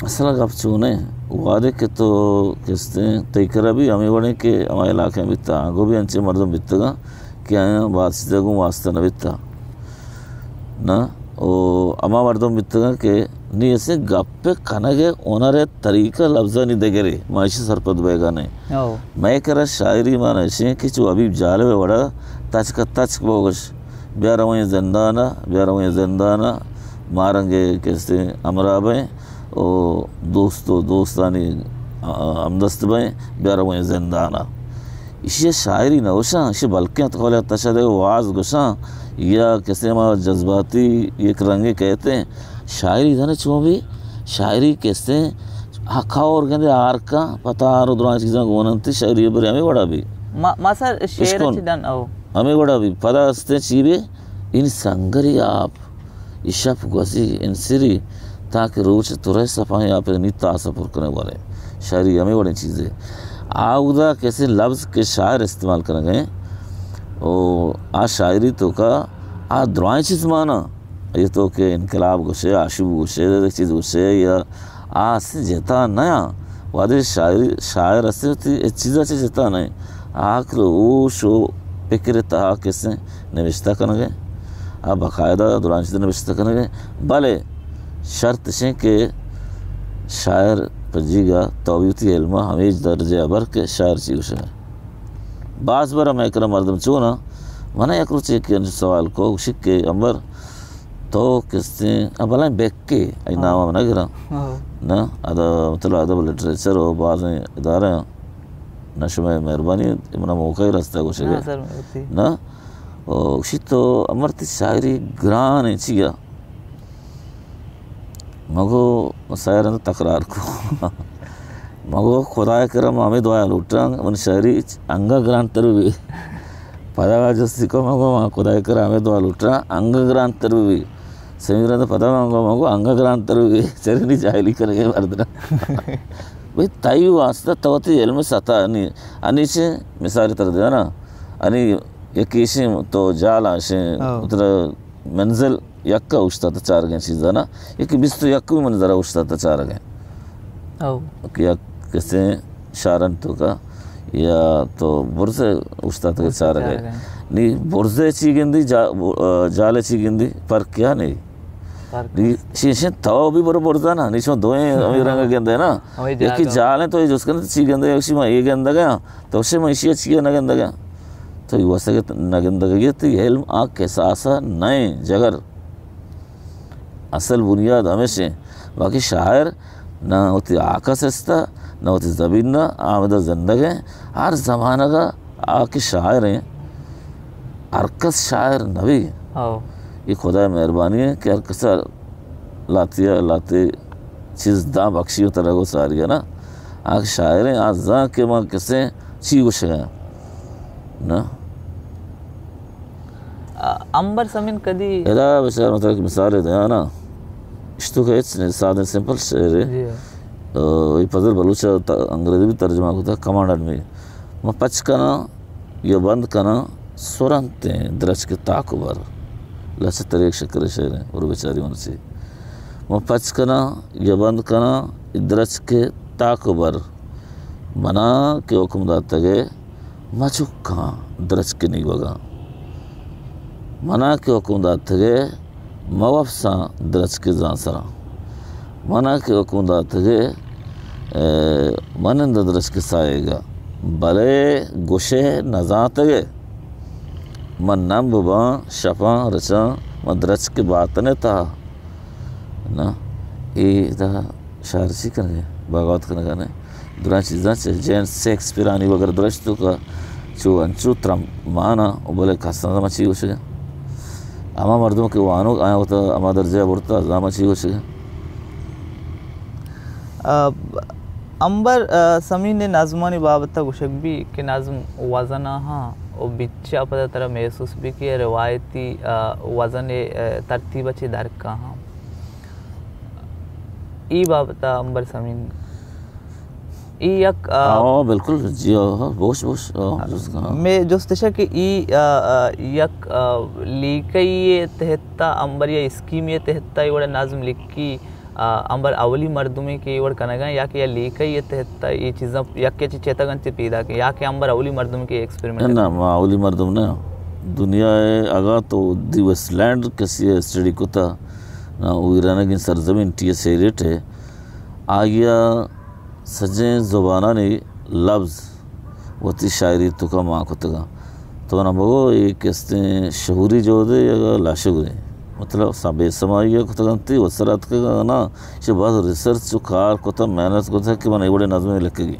اصل گپ چون ہے، وہدے کہ تو کستیں تئی کرا بھی ہمیں وڑیں کہ ہما علاقہ بیتا، آنگو بھی انچے مردم بیتگاں کہ آیاں بادشاہ گوں واسطہ نہ بیتا۔ نہ، او ہما مردم بیتگاں کہ نی اسے گپ کنگ ءِ ہنر ءِ طریقہ لبزانی دگرے، ما ایشی سرپد بیگا نہ۔ او۔ مئے کرا شاعری مانا ایشی کہ چو حبیب جالب ءِ وڑا تچک تچک بوگش، بیا رویں زندانا، بیا رویں زندانا، مارنگے کسے ہمراہ بیں، او دوست و دوستانی، آ، ہمدست بئیں، بیا رویں زندانا۔ ایشی ءَ شاعری نہ گوشاں، ایشی بلکیں تو قول تشا دے واز گوشاں، یا کسے ما جذباتی یک رنگے کہتے ہیں۔ شاعری زانے چون بھی، شاعری کسے ہکا اور گندے آرکاں، پتا آر و دران چیزاں گوننتی، شاعری برے ہمیں وڑا بھی۔ ما ما سر شعر اشکن۔ چی ڈن او۔ ہمیں وڑا بھی پدا استیں چی بے، ان سنگری آپ، ای شپ گوزی، ان سری، تاکہ روچ ترے صفائیں آپ نی تاس پر کنے ورے۔ شاعری ہمیں وڑیں چیزے۔ آ اودا کسے لفظ کہ شاعر استعمال کنگے، او آ شاعری توکا آ درائیں چیز مانا۔ یہ تو کہ انقلاب گوشے، آشوب گوشے، چیز گوشے، یا آ است جتا نیا۔ وہدے شاعری، شاعر است وتی اے چیزا چہ جتا نئے۔ عقل و ہوش و فکر تہا کسے نوشتہ کنگے۔ آ باقاعدہ درائیں چیز نوشتہ کنگے۔ بلے شرط اشیں کہ شاعر پجیگا تو بھی وتی علم ہمیش درجہ بر کہ شاعر چی گوشگے۔ باز بر ہمیں کرا مردم چونا، منا یک روچے کہ انچو سوال کو، گوشی کہ امبر تو کستیں، آ بلائیں بیکے، ای ہاں۔ نام ہم نہ گراں۔ ہاں۔ نہ، ادا، مطلب، ادب لٹریچر و بازیں ادارہ، نہ شمئے مہربانی، منا موقع رستہ گوشگے۔ ہاں، سر، مرسی۔ نہ، او، گوشی تو امبر تی شاعری گران ہے، چیا؟ مگو سیر اند تکرار کو۔ مگو خدای کرا ما ہمیں دعا لوٹاں، من شاعری انگا گران تر بھی۔ پدا جستی کو مگو ما خدای کرا ہمیں دعا لوٹاں، انگا گران تر بھی۔ سمیر اند پدا مگو، مگو انگا گران تر بھی۔ چرے نی جاہلی کرے مردنا۔ بھئی تئی واسطہ تو تی علم ستا نی، انی چے مثال تر دینا۔ انی یکی شی تو جال آشیں، ہاں۔ اتنا منزل یکا اوشتاتا چارگیں چیزا نا، یکی بیست و یکمی منزلہ اوشتاتا چارگیں۔ او۔ کہ یک کسے شارن توکا یا تو برزے اوشتاتا برزے چارگے۔ چارگے۔ نی برزے چی گندی، جا-، جالے چی گندی، فرق کیا نہیں؟ فرق نی شیشیں تو بھی برو برزا نا، نی شما دوئیں ہمیں رنگ گندے نا۔ ہمیں یکی جاگہ۔ جالیں تو یہ جس کن چی گندے، یکی ما یہ گندگا۔ تو شے من ایشی ء چیا نہ گندگاں؟ تو اے واسطہ کہ نہ گندگی ء تئی علم آ کساس ء نئیں جگر۔ اصل بنیاد ہمیش انت۔ باقی شاعر نہ وتی ہاک ء سستا، نہ وتی زمین ء، آ ہمدا زندگ انت۔ ہر زمانگ ء آ کہ شاعر انت، ہر کس شاعر نہ بی۔ ہو۔ اے خدائے مہربانی انت کہ ہر کس ء لاتی ء لاتی چیز داں بخشی و ترگ و ساری ء نا۔ آ کہ شاعریں، آ زاں کہ ما کسیں چی گوشگاں۔ نا۔ آ، امبر سمین کدی؟ ادا بچار مطلب کہ مثال دیاں نا۔ اشتو کہ ہچ نہیں، سادہ سمپل شعر ہے۔ جی ہاں۔ آ، یہ فضل بلوچ ء ت-، انگریزی بھی ترجمہ کتا، کمانڈر میں۔ ما پچ کناں، یا بند کناں، سرنتیں درچک ء تاک و بر۔ لچہ تریک شکر ء شعر انت، برو بچاری مرچی۔ من پچ کناں یا بند کناں، اے درچک ء تاک و بر۔ منا کہ حکم داتگ ء مچکاں درچک ء نیوگاں۔ منا کہ حکم داتگ ء مہ وپساں درچک ء زانسراں۔ منا کہ حکم داتگ ء، اے، من نند درچک ء ساہگ ء، بلے گوش ئے نزانتگ ء من نمب باں، شپاں رچاں، من درچک ء باتن ء تہا۔ نا، اے تہا شاعر چی کنگ ء؟ بغاوت کنگ ء نہ۔ دراں چیزاں چہ جین شیکسپیرانی وگر درشت توکا چو انچو ترمانا، و بلے کساں زاں ما چی گوشگا۔ ہما مردم کہ وانوک آیاں وتا ہما درجہ برتا، زاں ما چی گوشگا۔ آ، امبر، آ، سمین ء نظمانی بابت ء گوشگ بی کہ نظم وزن آہاں و بچا پدا ترا محسوس بی کہ روایتی، آ، وزن ء، آ، ترتیب ء چہ درک آہاں۔ ای بابت ء امبر سمین، ای یک، آ، ہاں، بالکل، جی، ہاں، ہاں، بوش، بوش، ہاں، جست کن، ہاں۔ مئے جست اش کہ ای، آ، آ، یک، آ، لیکہ ای تحت ء امبر یا اسکیمی تحت ء ای وڑ نظم لکھی، آ، امبر اولی مردمے کہ ای وڑ کنگا یا کہ یا لیکہ ای تحت ء ای چیزاں یک یا چی چیتگ انت پیدا کہ یا کہ امبر اولی مردم کہ ایکسپریمنٹ۔ نہ، نہ، ما اولی مردم نہ۔ دنیا ء اگاں تو دی ویسٹ لینڈ کسی ء اسٹڈی کتا، نا، او ایرانگیں سرزمین ٹی ایس ایلیٹ ء، آئی ء سجیں زبانانی لبز وتی شاعری توکا مان کتگاں۔ تو منا بگو، اے کستیں شعوری جہدے یا لاشعوری؟ مطلب، سا-، بے سمائی ء کتگ انت، وت سر اتکگ نا، چہ باز ریسرچ و کار کتگ، محنت کتگ کہ من اے وڑیں نظمے لکھگی۔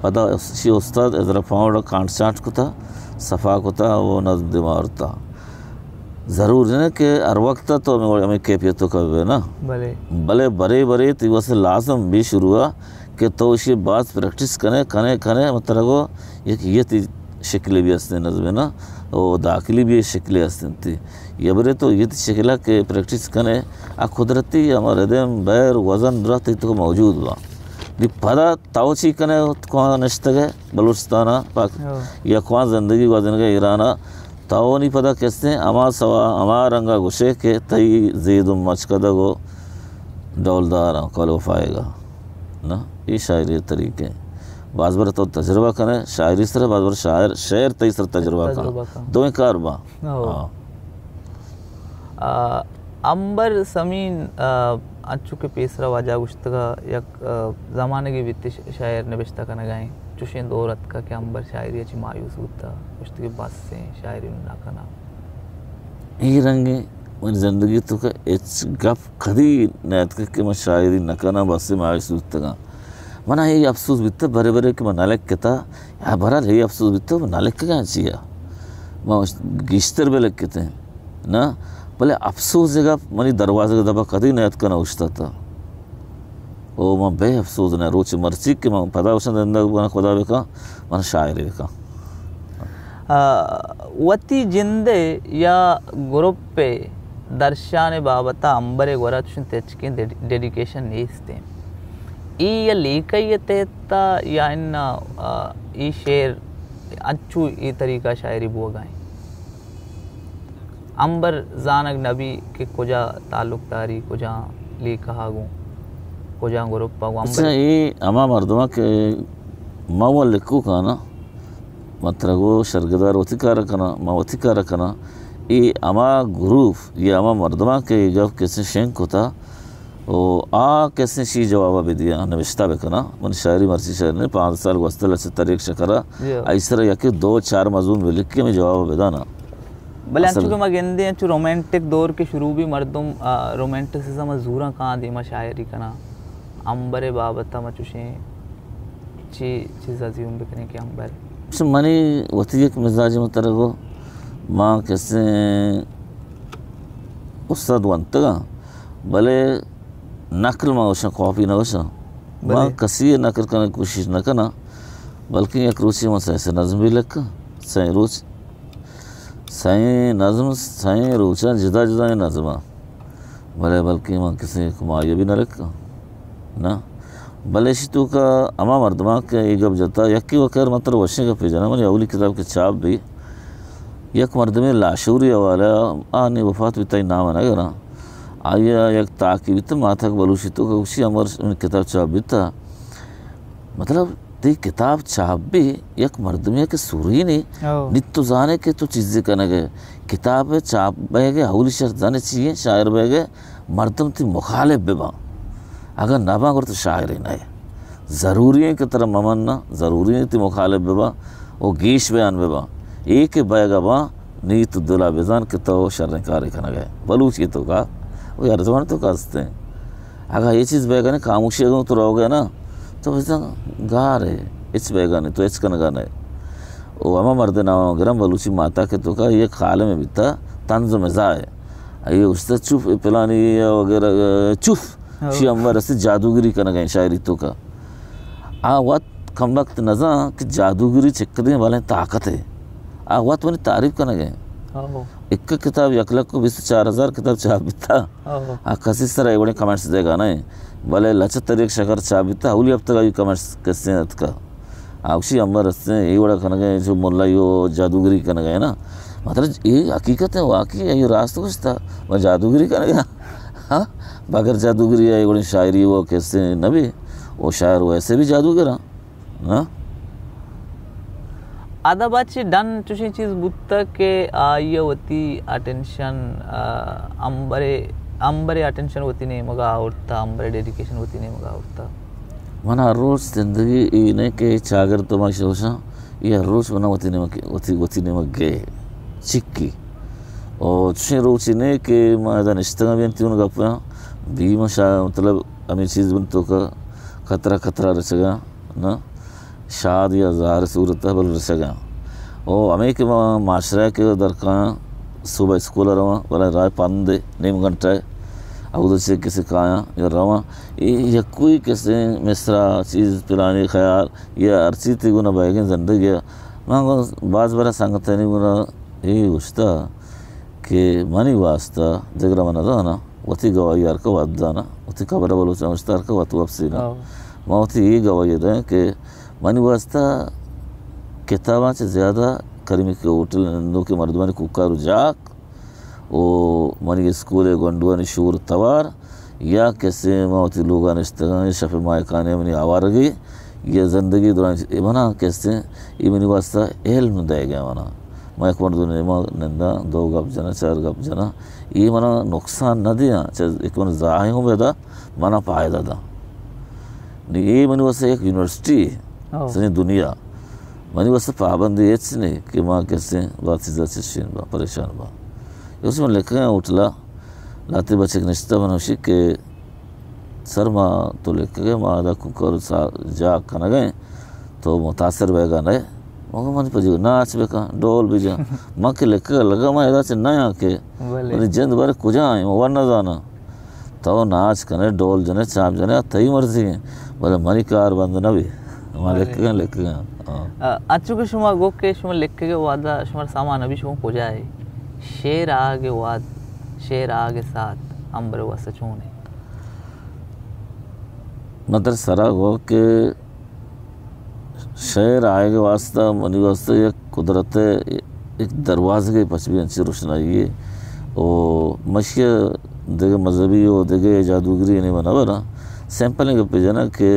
پدا اشی استاد ازرا پاؤنڈ کانٹ شانٹ کتگ، صفا کتگ و نظم دیما آورتگ۔ ضروری نہ کہ ہر وقت تو ہمے وڑ-، ہمے کیفیت توکا ببے نا۔ بلے۔ بلے برے برے تئی واسطہ لازم بی شروع ء کہ تو ایشی باز پریکٹس کنے، کنے، کنے، مطلب گو یک یتی شکلے بھی ہستیں نظمے نا، او داخلی بھی شکلے ہستیں تی۔ یا برے تو یتی شکلا کہ پریکٹس کنے، آ قدرتی ہما ردم، بیر، وزن درا تئی تو موجود با۔ دی پدا تو چی کنے، کواں نشتگے بلوچستان ء، پاک-، ہو۔ یا کواں زندگی گوازینگے ایران ء، تو نی پدا کسیں ہما سوا، ہما رنگا گوشے کہ تئی زید و مچکدگ و ڈولدار آں، کل وفائے گا۔ نا، اے شاعری طریقے۔ باز بر تو تجربہ کنے، شاعری سر، باز بر شاعر، شعر تئی سر تجربہ کن۔ تجربہ کن۔ دوئیں کار با۔ ہو۔ ہاں۔ آ، امبر سمین، آ، انچو کہ پیسرا واجہ گوشتگا، یک، آ، زمانگے بیت ش-، شاعر نبشتہ کنگا ایں۔ چوشیں دور اتکا کہ امبر شاعری ء چہ مایوس بوتا، گوشتگے بس ایں، شاعری نہ کناں۔ اے رنگیں منی زندگی تو کہ ہچ گپ کدی نہ اتکا کہ من شاعری نہ کناں، بس ایں، مایوس بوتگاں۔ من اے افسوس بیتا برے برے کہ من نہ لکھتا، یا بہرحال اے افسوس بیتا من نہ لکھگاں چیا۔ من گیشتر بہ لکھتیں۔ نا، بلے افسوس ء گپ منی دروازگ ء دپا کدی نیاتک ء نہ اوشتات۔ او من بے افسوس نہ، روچ مرچی کہ من پدا اوشن زندگ بکن، خدا بکن، من شاعرے بکن۔ آ، وتی جندے یا گروپے درشان بابت ء امبرے گورا چشن تچکیں ڈیڈی-، ڈیڈیکیشن نیستیں۔ ای یا لیکہ ء تحت ء یا انا، آ، ای شعر انچو ای طریقہ شاعری بوگا ایں۔ امبر زانگ نہ بی کہ کجا تعلق داری، کجا لیکہ ء گوں، کجا گروپ ء گوں۔ امبر اچھا، اے ہما مردماں کہ ما و لکھوکاں نا، مطلب گو شرگدار وتی کار کناں، ما وتی کار کناں۔ اے ہما گروپ، اے ہما مردماں کہ اے گپ کسے شنگ کتا، او آ کسے شی جواب بدیاں، نوشتہ بکناں۔ من شاعری مرچی شاعر نے، پانزدہ سال گوستہ لچہ تریک شکرا، جی۔ آئی سر یکی دو چار مضمون بلکی ہمیں جواب بدانا۔ بلے اصل انچو کہ ما گندیں، انچو رومانٹک دور کے شروع بھی مردم، آ، رومانٹسزم زوراں کاں دیما شاعری کنا۔ امبر بابت ما چوشیں چی چیز زیون بکنیں کہ امبر؟ چو منی وتی یک مزاج مترگو، ما کسے استاد ونتگاں، بلے نقل ما گوشاں، کاپی نہ گوشاں۔ ما بلے کسی نقل کرنے کوشش نہ کناں، بلکہ یک روچی ما سہ سہ نظم بھی لکھاں، سہ روچ سئیں نظم، سئیں روچاں جدا جدائیں نظماں، بلے بلکیں من کسے کمائی بھی نہ لکھاں، نہ۔ بلے اشی توکا ہما مردماں کہ اے گپ جتا، یکے وکر من ترا وشیں گپے جناں، منی اولی کتاب کہ چاپ بی، یک مردمے لاشعوری حوالہ، آ نی وفات بیتا، نام نہ گراں، آئی ء یک تاکے بیتا، ماتک بلوچی توکا گوشی، امر کتاب چاپ بیتا۔ مطلب، تئی کتاب چاپ بی، یک مردمے کہ سورینے، او۔ نی تو زانے کہ تو چیزے کنگے۔ کتاب چاپ بیگے اولی شرط زانے چی ایں؟ شاعر بیگے مردم تئی مخالف بباں۔ اگر نہ باں، گڑا تو شاعرے نہ ئے۔ ضروری ایں کہ ترا ممناں، ضروری ایں تئی مخالف بباں، او گیش بیان بباں۔ اے کہ بیگا باں، نی تو دلا بزان کہ تو شریں کارے کنگے۔ بلوچی توکا، او ہر زبان توکا ہستیں۔ اگاں اے چیز بیگا نہ، خاموشی اگاں تو روگے نا، تو بزاں گار ئے، ہچ بیگا نہ، تو ہچ کنگا نہ ئے۔ او ہما مرد نام گرم بلوچی ماتا کہ توکا یک عالم بیتا، طنز و مزاح ئے۔ اے اشتا چوف پلانی وغیرہ، چوف، ہو۔ شی امبر است جادوگری کنگا ایں شاعری توکا۔ آ وت کم وقت نزان کہ جادوگری چکدیں بلیں طاقت ئے۔ آ وت منی تعریف کنگا ایں۔ ہو۔ ایک کتاب یک لکھ و بیست و چار ہزار کتاب چاپ بیتا۔ ہو۔ آ کسی سر اے وڑیں کمنٹس دیگا نہ ایں۔ بلے لچہ تریک شکر چاپ بیتا، اولی ہفتہ کا کمنٹس کسے اتکا۔ آ گوشی امبر استیں، اے وڑا کنگا ایں، چو ملائی و جادوگری کنگا ایں نا۔ مطلب، اے حقیقت ایں، واقعی ایں، اے راست گوشتا۔ من جادوگری کنگا۔ ہاں؟ بغیر جادوگری اے وڑیں شاعری و کسے نہ بی۔ او شاعر ویسے بھی جادوگر ایں۔ نا؟ ادب ء چہ ڈن چوشیں چیز بوتگ کہ آئی ء وتی اٹینشن، آ، امبر ء، امبر ء اٹینشن وتی نیمگ ء آورت، امبر ء ڈیڈیکیشن وتی نیمگ ء آورت۔ من ہر روچ زندگی اے نہ کہ چاگرد تو ما شوشاں، اے ہر روچ من وتی نیمگ، وتی، وتی نیمگ گئے چکی۔ او چوشیں روچے نہ کہ ما ادا نشتگاں بینتی اوں گپاں، بی ما شا-، مطلب ہمے چیز بنت تو کہ خطرہ خطرہ رچگاں۔ نا، شاد یا زہر صورت ء بل رسگاں۔ او ہمے کہ ما معاشرہ کہ درکاں، صبح اسکول ء رواں، بلے راہ پند ء نیم گھنٹہ ء اود چہ کسے کایاں یا رواں، اے یکوئی کسے مصرع چیز پلانی خیال یا ہر چیز تی گنا بئیگیں زندگی ءَ۔ من گوں باز برا سنگتانی گنا اے گوشتا کہ منی واسطہ دگرا من زاناں، وتی گواہی ہر کہ وت دانا، وتی قبر بلوچ ہمشتا ہر کہ وت وپسینا۔ ہاں۔ من وتی اے گواہی دیں کہ منی واسطہ کتاباں چہ زیادہ کریمی کے ہوٹل نندوکیں مردمانی کوکار و جاک و منی اسکول ءِ گونڈوانی شور توار یا کسے ما وتی لوگا نشتگاں، شپ ماہکانے منی آوارگی یا زندگی دوران اے منا کسے اے منی واسطہ علم دئیگ ءَ منا۔ ما یک مردم نیما ننداں، دو گپ جناں، چار گپ جناں، اے منا نقصان نہ دیاں، چہ یک من زاہی ہوں بدا، منا فائدہ دا۔ نی اے منی واسطہ یک یونیورسٹی، ہو۔ سنی دنیا۔ منی واسطہ پابندی ہچ نہیں کہ ما کسے با چیزا چشین با، پریشان با۔ یک من لکھگاں ہوٹلا، لاتے بچک نشتہ من ہوشی کہ سر ما تو لکھگے ما ادا کوکار سا-، جا کنگے تو متاثر بیگا نئے۔ مگو من پجو ناچ بکن، ڈول بجن۔ من کہ لکھگا لگا ما ادا چہ نیاں کہ بلے۔ منی جند بارے کجا ایں، من ور نزاناں۔ تو ناچ کنے، ڈول جنے، چاپ جنے، آ تئی مرضی ایں۔ بلے منی کار بند نہ بی۔ ما بلے۔ لکھگاں، لکھگاں۔ ہاں۔ آ، انچو کہ شما گو کہ شما لکھگے وہدا شما سامان ابھی شما کجا ہے؟ شعر آگے واد، شعر آگے ساتھ، امبر واسطہ چون ہے؟ من تر سرا گو کہ شعر آئیگ واسطہ، منی واسطہ یک قدرت ءِ یک دروازگے پچ بی انچی روشنائی ءَ۔ او مشی دگہ مذہبی و دگہ جادوگری نے من نہ براں۔ سمپلیں گپے جناں کہ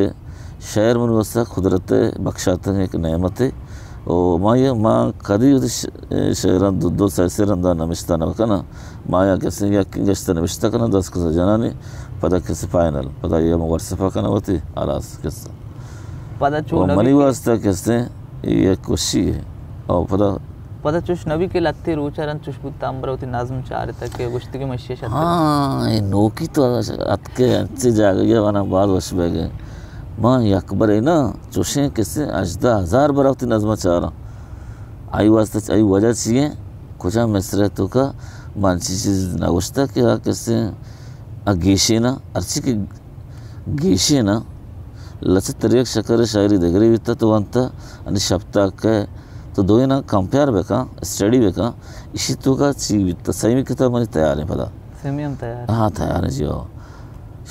شعر منی واسطہ قدرت ءِ بخشاتگیں یک نعمتے۔ او ما یہ، ما کدی وتی ش-، شعراں دو، دو سہ سے رندا نمشتہ نہ کناں۔ ما یا کسے یک گشتہ نمشتہ کناں، دست کسا جنانی، پدا کسے فائنل، پدا یہ ہم ورسفہ کناں وتی، ہلاس کسا۔ پدا چو و نبی منی کہ واسطہ کسے یک وشی ہے۔ او پدا پدا چوش نبی کہ لتے روچا رند چوش بوتا، امبر وتی نظم چارتا کہ گوشتی کہ مشی شتر۔ ہاں، اے نوکی تو اتکے انچے جاگہ یہ وانا باز وش بیگے۔ ما یک برے نا چوشیں کسے ہژدہ ہزار برا وتی نظم چاراں۔ آئی واسطہ چ-، آئی وجہ چی ہے؟ کجا مصرع توکا من چی چیز نہ گوشتا کہ آ کسے آ گیشے نا، ہرچی کہ گیشین ء لچہ تریگ شکر ء شاعری دگرے بیتہ تو ونتہ، انی شپتاک ء تو دوئیناں کمپیئر بکن، اسٹڈی بکن، ایشی توکا چی بیتہ؟ سیمی کتاب منی تیاریں پدا۔ سیمی ہم تیار۔ ہاں، تیاریں جی، ہو۔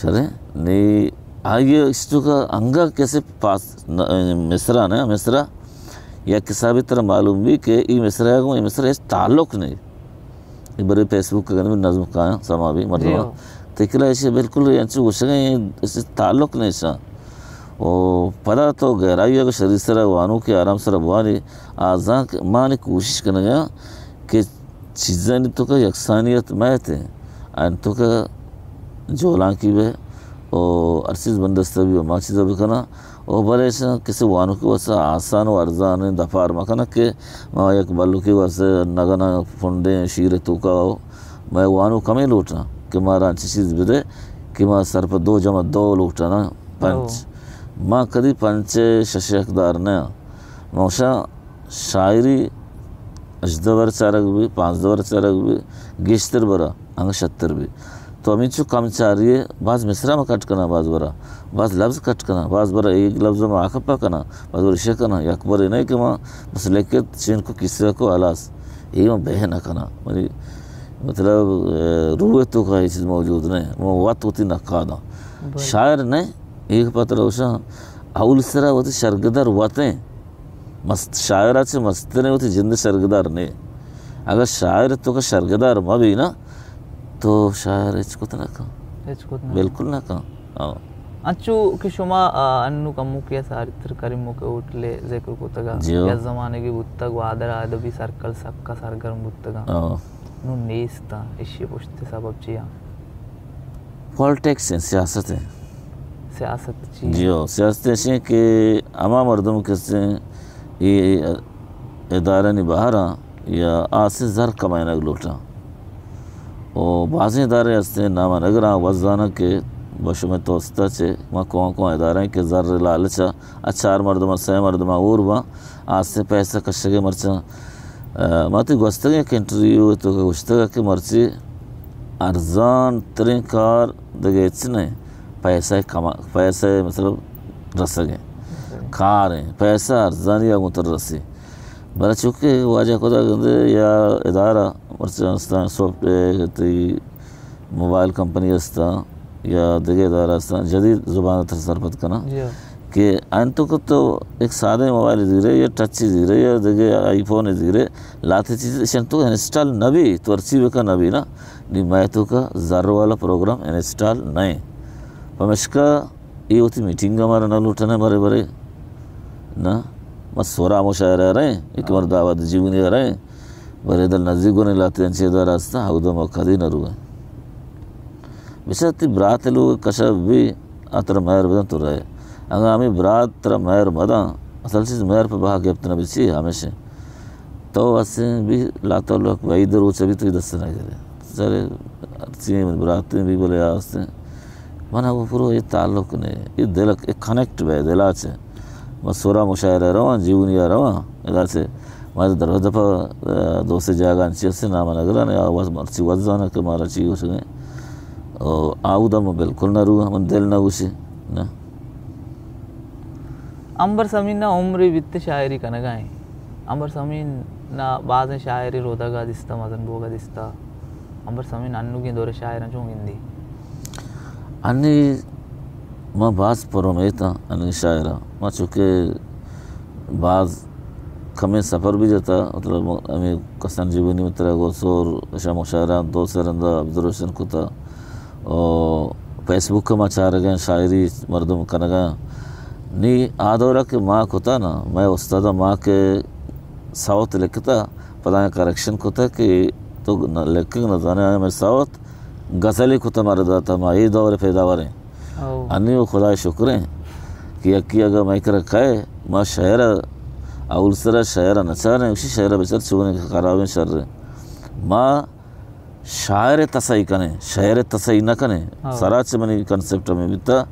شریں، نی آئی ایشی توکا انگا کسے پاس، ن-، مصرع نہ، مصرع یک حسابے ترا معلوم بی کہ ای مصرع گوں ای مصرع ہچ تعلق نہیں۔ اے برے فیس بک ء نظم کایاں سما بی مردماں۔ جی ہو۔ تکلا ایشی بالکل انچو گوشگیں، ایشی تعلق نہیں ایشاں۔ او پدا تو گہرائی ء شری سرا وانو کہ آرام سرا بوانی، آ زانک مانی کوشش کنگا کہ چیزانی توکا یکسانیت مہتے، ان توکا جولانکی بے، او ہر چیز بندستہ بی، ما چیزا بکناں۔ او بلے ایشاں کسے وانوکے واسطہ آسان و ارزانیں دپار مکناں کہ ما یک بلوکے واسطہ نگناں پنڈیں شیر توکا ہو۔ مئے وانوک ہمے لوٹاں کہ مارا انچیں چیز بدے کہ ما سر پہ دو جمع دو لوٹاں، پنچ۔ او۔ ما کدی پنچ شش حقدار نہ آں۔ ما گوشاں شاعری ہژدہ بر چارگ بی، پانزدہ بر چارگ بی، گیشتر برا، انگہ شتر بی۔ تو ہمینچو کم چاری ئے، باز مصرع ما کٹ کناں، باز برا، باز لبز کٹ کناں، باز برا ایک لبز ما آکپا کناں، باز برا شے کناں۔ یک برے نہیں کہ ما بس لکھت، چین کو، کسہ کو، ہلاس۔ اے ما بہ نہ کناں۔ منی مطلب، اے، روح توکا یہ چیز موجود نہیں۔ ما وت وتی نقاداں۔ بلے۔ شاعر نہیں، ایک پتر اوشاں، اول سرا وتی شرگدار وتیں۔ مست، شاعر ء چہ مستریں وتی جند شرگدار نے۔ اگر شاعر توکا شرگدار مہ بی نا، تو شاعر ہچ کت نہ کن۔ ہچ کت نہ کن۔ بالکل نہ کن۔ ہاں۔ انچو کہ شما، آ، انو کموکے ء ساری تر کریموک ء ہوٹل ء ذکر کتگ ء، جی ہو۔ یک زمانگے بوتگ، گوادر ء ادبی سرکل سکا سرگرم بوتگ ء۔ ہاں۔ نوں نیست ء، ایشی ء پشت ء سبب چی ء؟ پالیٹکس ہیں، سیاست ہیں۔ سیاست چی؟ جی ہو، سیاست ایشی ہیں کہ ہما مردم کسے اے ادارہ نی بہر آں یا آسے زر کمائنگ لوٹاں۔ و بازیں ادارے ہستیں، نام نگراں، بس زاناں کہ بہ شمئے توسط ء چہ ما کواں کواں ادارہ ہیں کہ زر لالچ ء، آ چار مردم ء، سئے مردم ء ہور باں، آسے پیسہ کشگ ء مرچاں۔ ء، ما تئی گوستگیں یک انٹرویو ء توکا گوشتگ کہ مرچی ارزان ترین کار دگہ ہچ نہ، پیسہ کما، پیسہ مطلب رسگ ءَ کار ایں، پیسہ ارزانی ءَ گوں تر رسی۔ بلے چونکہ واجہ خدا گندے یا ادارہ مرچی استان سافٹ ویئر تئی موبائل کمپنی استاں یا دگہ ادارہ استاں، جدید زبان ءَ تر سرپد کناں۔ جی۔ کہ انتو کہ تو ایک سادہ موبائل زیرے یا ٹچ زیرے یا دگہ آئی فون زیرے، لاتے چیز اشن تو انسٹال نہ بی، تو ہرچی بکن نہ بی نا، نی مئے تو کا زر والا پروگرام انسٹال نہ ایں۔ پمشکا اے وتی میٹنگ ہمارا نہ لوٹنے برے برے۔ نا، ما سورا مشاعرہ رہے، ایک مردہ آباد جیونی رہے، برے دل نزدیک گونے لاتے انچے دار آستا، ہاودا ما کدی نہ روئے۔ بچار تی برات لوگ کشا بی، آ ترا مہر بدن تو رہے۔ اگاں ہمیں برات ترا مہر مدن، اصل چیز مہر پہ بہا گپت نہ بچی ہمیشہ۔ تو اسیں بی لاتا لوگ وعید روچ بی تو دست نہ گرے۔ سر چی براتیں بی بلے آستیں۔ من ءَ گوں پرو اے تعلق نے، اے دل ءَ، اے کنیکٹ بے دل ءَ چہ۔ من سورا مشاعرہ رواں، جیونی ءَ رواں، ادا چہ ما در دپا، ءَ، دو سے جاگہ انچی است نام نگران، آواز مرچی وزان کہ مارا چی گوشگیں۔ او آودا من بالکل نہ رواں، من دل نہ گوشی، نہ۔ امبر سمین ءَ عمرے بیت شاعری کنگا ایں۔ امبر سمین ءَ بازیں شاعری رودگا دیستا، مزن بوگا دیستا۔ امبر سمین انوگیں دور شاعراں چون گندی؟ انی ما باز پر امیت آں، انی شاعراں۔ ما چونکہ باز کمیں سفر بھی جتا، مطلب ہمیں کسان جیونی مترا گو سور، اشا مشاعرہ دو سے رندا آبزرویشن کتا۔ او فیس بک ءَ ما چارگ ءَ شاعری مردم کنگ ءَ۔ نی آ دور ءَ کہ ما کتا نا، مئے استاد ءَ ما کہ سوت لکھتا، پدا کریکشن کتا کہ تو نہ لکھگ نہ زانے، آیا مئے سوت غزلی کتا مارا داتا، ما اے دور ءِ پیداوار ایں۔ او۔ انی و خدائے شکر ایں کہ یکی اگاں مئے کرا کئے، ما شعر ءَ اول سرا شعر ءَ نہ چاریں، اسی شعر ءَ بچار چونیں کہ خرابیں شر ایں۔ ما شاعر ءِ تسہی کنیں، شعر ءِ تسہی نہ کنیں۔ ہاں۔ سرا چہ منی کنسپٹ ہمیں بیتا۔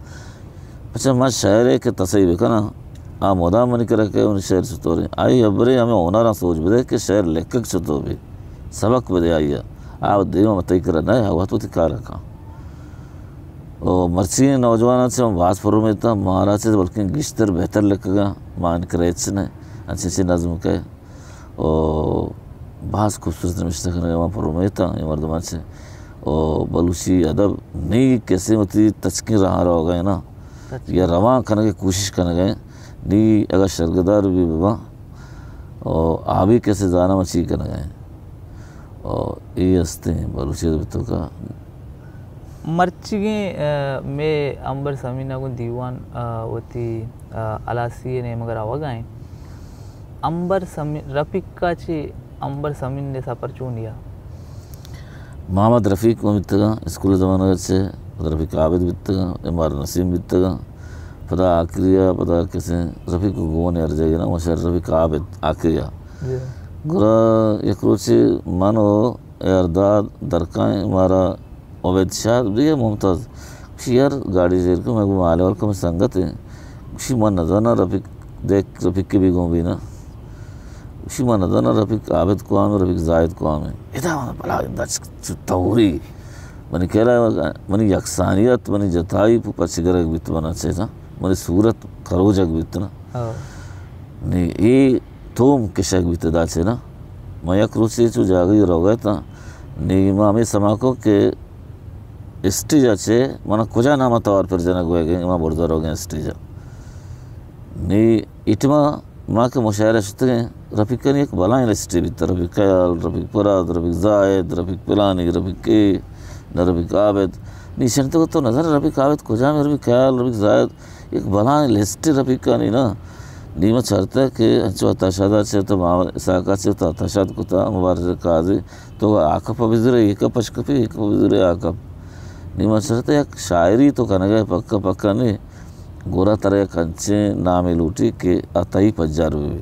اچھا، من شاعر ءِ کہ تسہی بکناں، آ مدام منی کرا کہ منی شعر چطوریں۔ آئی ہبرے ہمیں ہنراں سوچ بدے کہ شعر لکھگ چطور بی۔ سبق بدے آئی ءَ۔ آ دیما تئی کرا نہ، آ وت وتی کار کن۔ او مرچی نوجواناں چہ من باز پر امیت آں، مارا چہ بلکیں گیشتر بہتر لکھگاں، ما انکریج نہ، انچیں چی نظم کئے۔ او باز خوبصورت نوشتہ کنگ ءَ ما پر امیت آں اے مردماں چہ۔ او بلوچی ادب نی کسے وتی تچکیں راہ روگ ءَ نا، تچکیں۔ یا روان کنگ ءِ کوشش کنگ ءَ، نی اگاں شرگدار بھی بباں، او آ بھی کسے زاناں ما چی کنگ ءَ۔ او اے ہستیں بلوچی ادب توکا۔ مرچیگیں، آ، مئے امبر سمین ءَ گوں دیوان، آ، وتی، آ، ہلاسی ءِ نیمگ ءَ روگ ءَ ایں۔ امبر سمین، رفیق ءَ چہ امبر سمین ءِ سفر چونیا؟ محمد رفیق من بیتگاں، اسکول ءِ زمانگ ءَ چہ، پدا رفیق عابد بیتگاں، ایم آر نسیم بیتگاں، پدا آخری ءَ، پدا کسے رفیق گون ہر جگہ نا، مشہور رفیق عابد آخری ءَ۔ جی۔ گڑا یک روچے من و یارداد درکائیں، مارا عبید شاد، دیگہ ممتاز۔ گوشی، یار، گاڑی زیر کن، مئے گوں مالے ول کن، مئے سنگت ایں۔ گوشی، من نزاناں رفیق، دیکھ، رفیق کے بھی گوں بینا۔ گوشی، من نزاناں رفیق عابد کوام ایں، رفیق زاہد کوام ایں۔ ادا من بلا اندا چ-، چ-، توری۔ منی کہلا، منی یکسانیت، منی جتائی پو پچ گرگ بیت منا چیزاں۔ منی صورت کروجگ بیت نا۔ ہاں۔ نی اے توم کشگ بیت ادا چہ نا۔ ما یک روچے چو جاگہی روگ ءَ اتاں۔ نی ما ہمے سما کو کہ اسٹیج ءَ چہ منا کجا نام ءَ توار پر جنگ بوگ ءَ، ما برزا روگ ءَ اسٹیج ءَ۔ نی ایٹما ما کہ مشاعرہ شتگیں، رفیقانی یک بلائیں لسٹے بیت، رفیق خیال، رفیق پراد، رفیق زاہد، رفیق پلانی، رفیق اے، نہ رفیق عابد۔ نی شنتگ تو نظر رفیق عابد کجام، رفیق خیال، رفیق زاہد، یک بلائیں لسٹ رفیقانی نا۔ نی ما چارتا کہ انچو عطا شاد ءَ چہ تو محمد اسحاق ءَ چہ تو عطا شاد کتا، مبارک قاضی، تو آ کپ ءَ بزرے، اے کپ ءَ شکپی، اے کپ ءَ بزرے، آ کپ۔ نی ما چارتا یک شاعری تو کنگ ءَ پکا پکا نی، گڑا ترا یک انچیں نامے لوٹی کہ آ تئی پجار بہ بی۔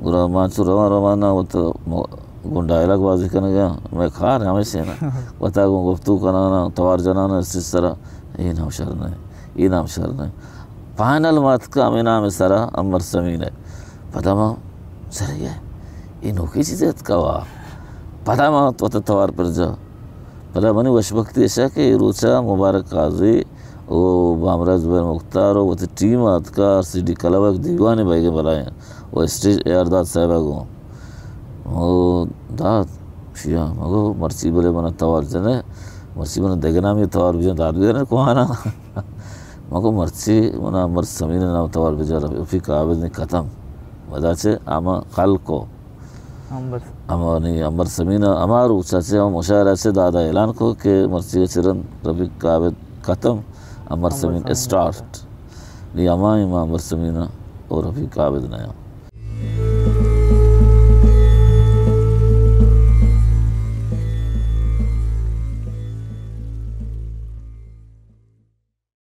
گڑا ما چو رواں رواں نا وت م-، گوں ڈائلاگ بازی کنگ ءَ، مئے کار ہمیش ایں نا۔ وتا گوں گفتگو کنان ءَ، توار جنان ءَ اسٹیج سرا، اے نام شر نہ، اے نام شر نہ۔ فائنل ما اتکا ہمے نام ءِ سرا، امبر سمین ءِ۔ پدا ما، سر اے، اے نوکیں چیزے اتکا وا۔ پدا ما وتا توار پر جا۔ پدا منی وشبختی ایشا کہ اے روچا مبارک قاضی و بامرا زبیر مختار و وتی ٹیم آتکا، آر سی ڈی کلب ءَ دیوانے بئیگ ءَ بلائیں و اسٹیج اے آر داد صاحب ءَ گوں۔ او داد، شیا مگو مرچی بلے منا توار جنے، مرچی منا دگہ نامی توار بجن، داد بجن کوانا۔ مگو مرچی منا امر سمین نام توار بجن، رفیق عابد نے ختم۔ ودا چہ اما خلقو امر۔ اما نی امر سمین اما روچا چہ ہم مشاعرہ چہ دادا اعلان کو کہ مرچی چرن رفیق عابد ختم، امر امر سمین سمین اسٹارٹ۔ نی اما ما امر سمین اور رفیق عابد نیا۔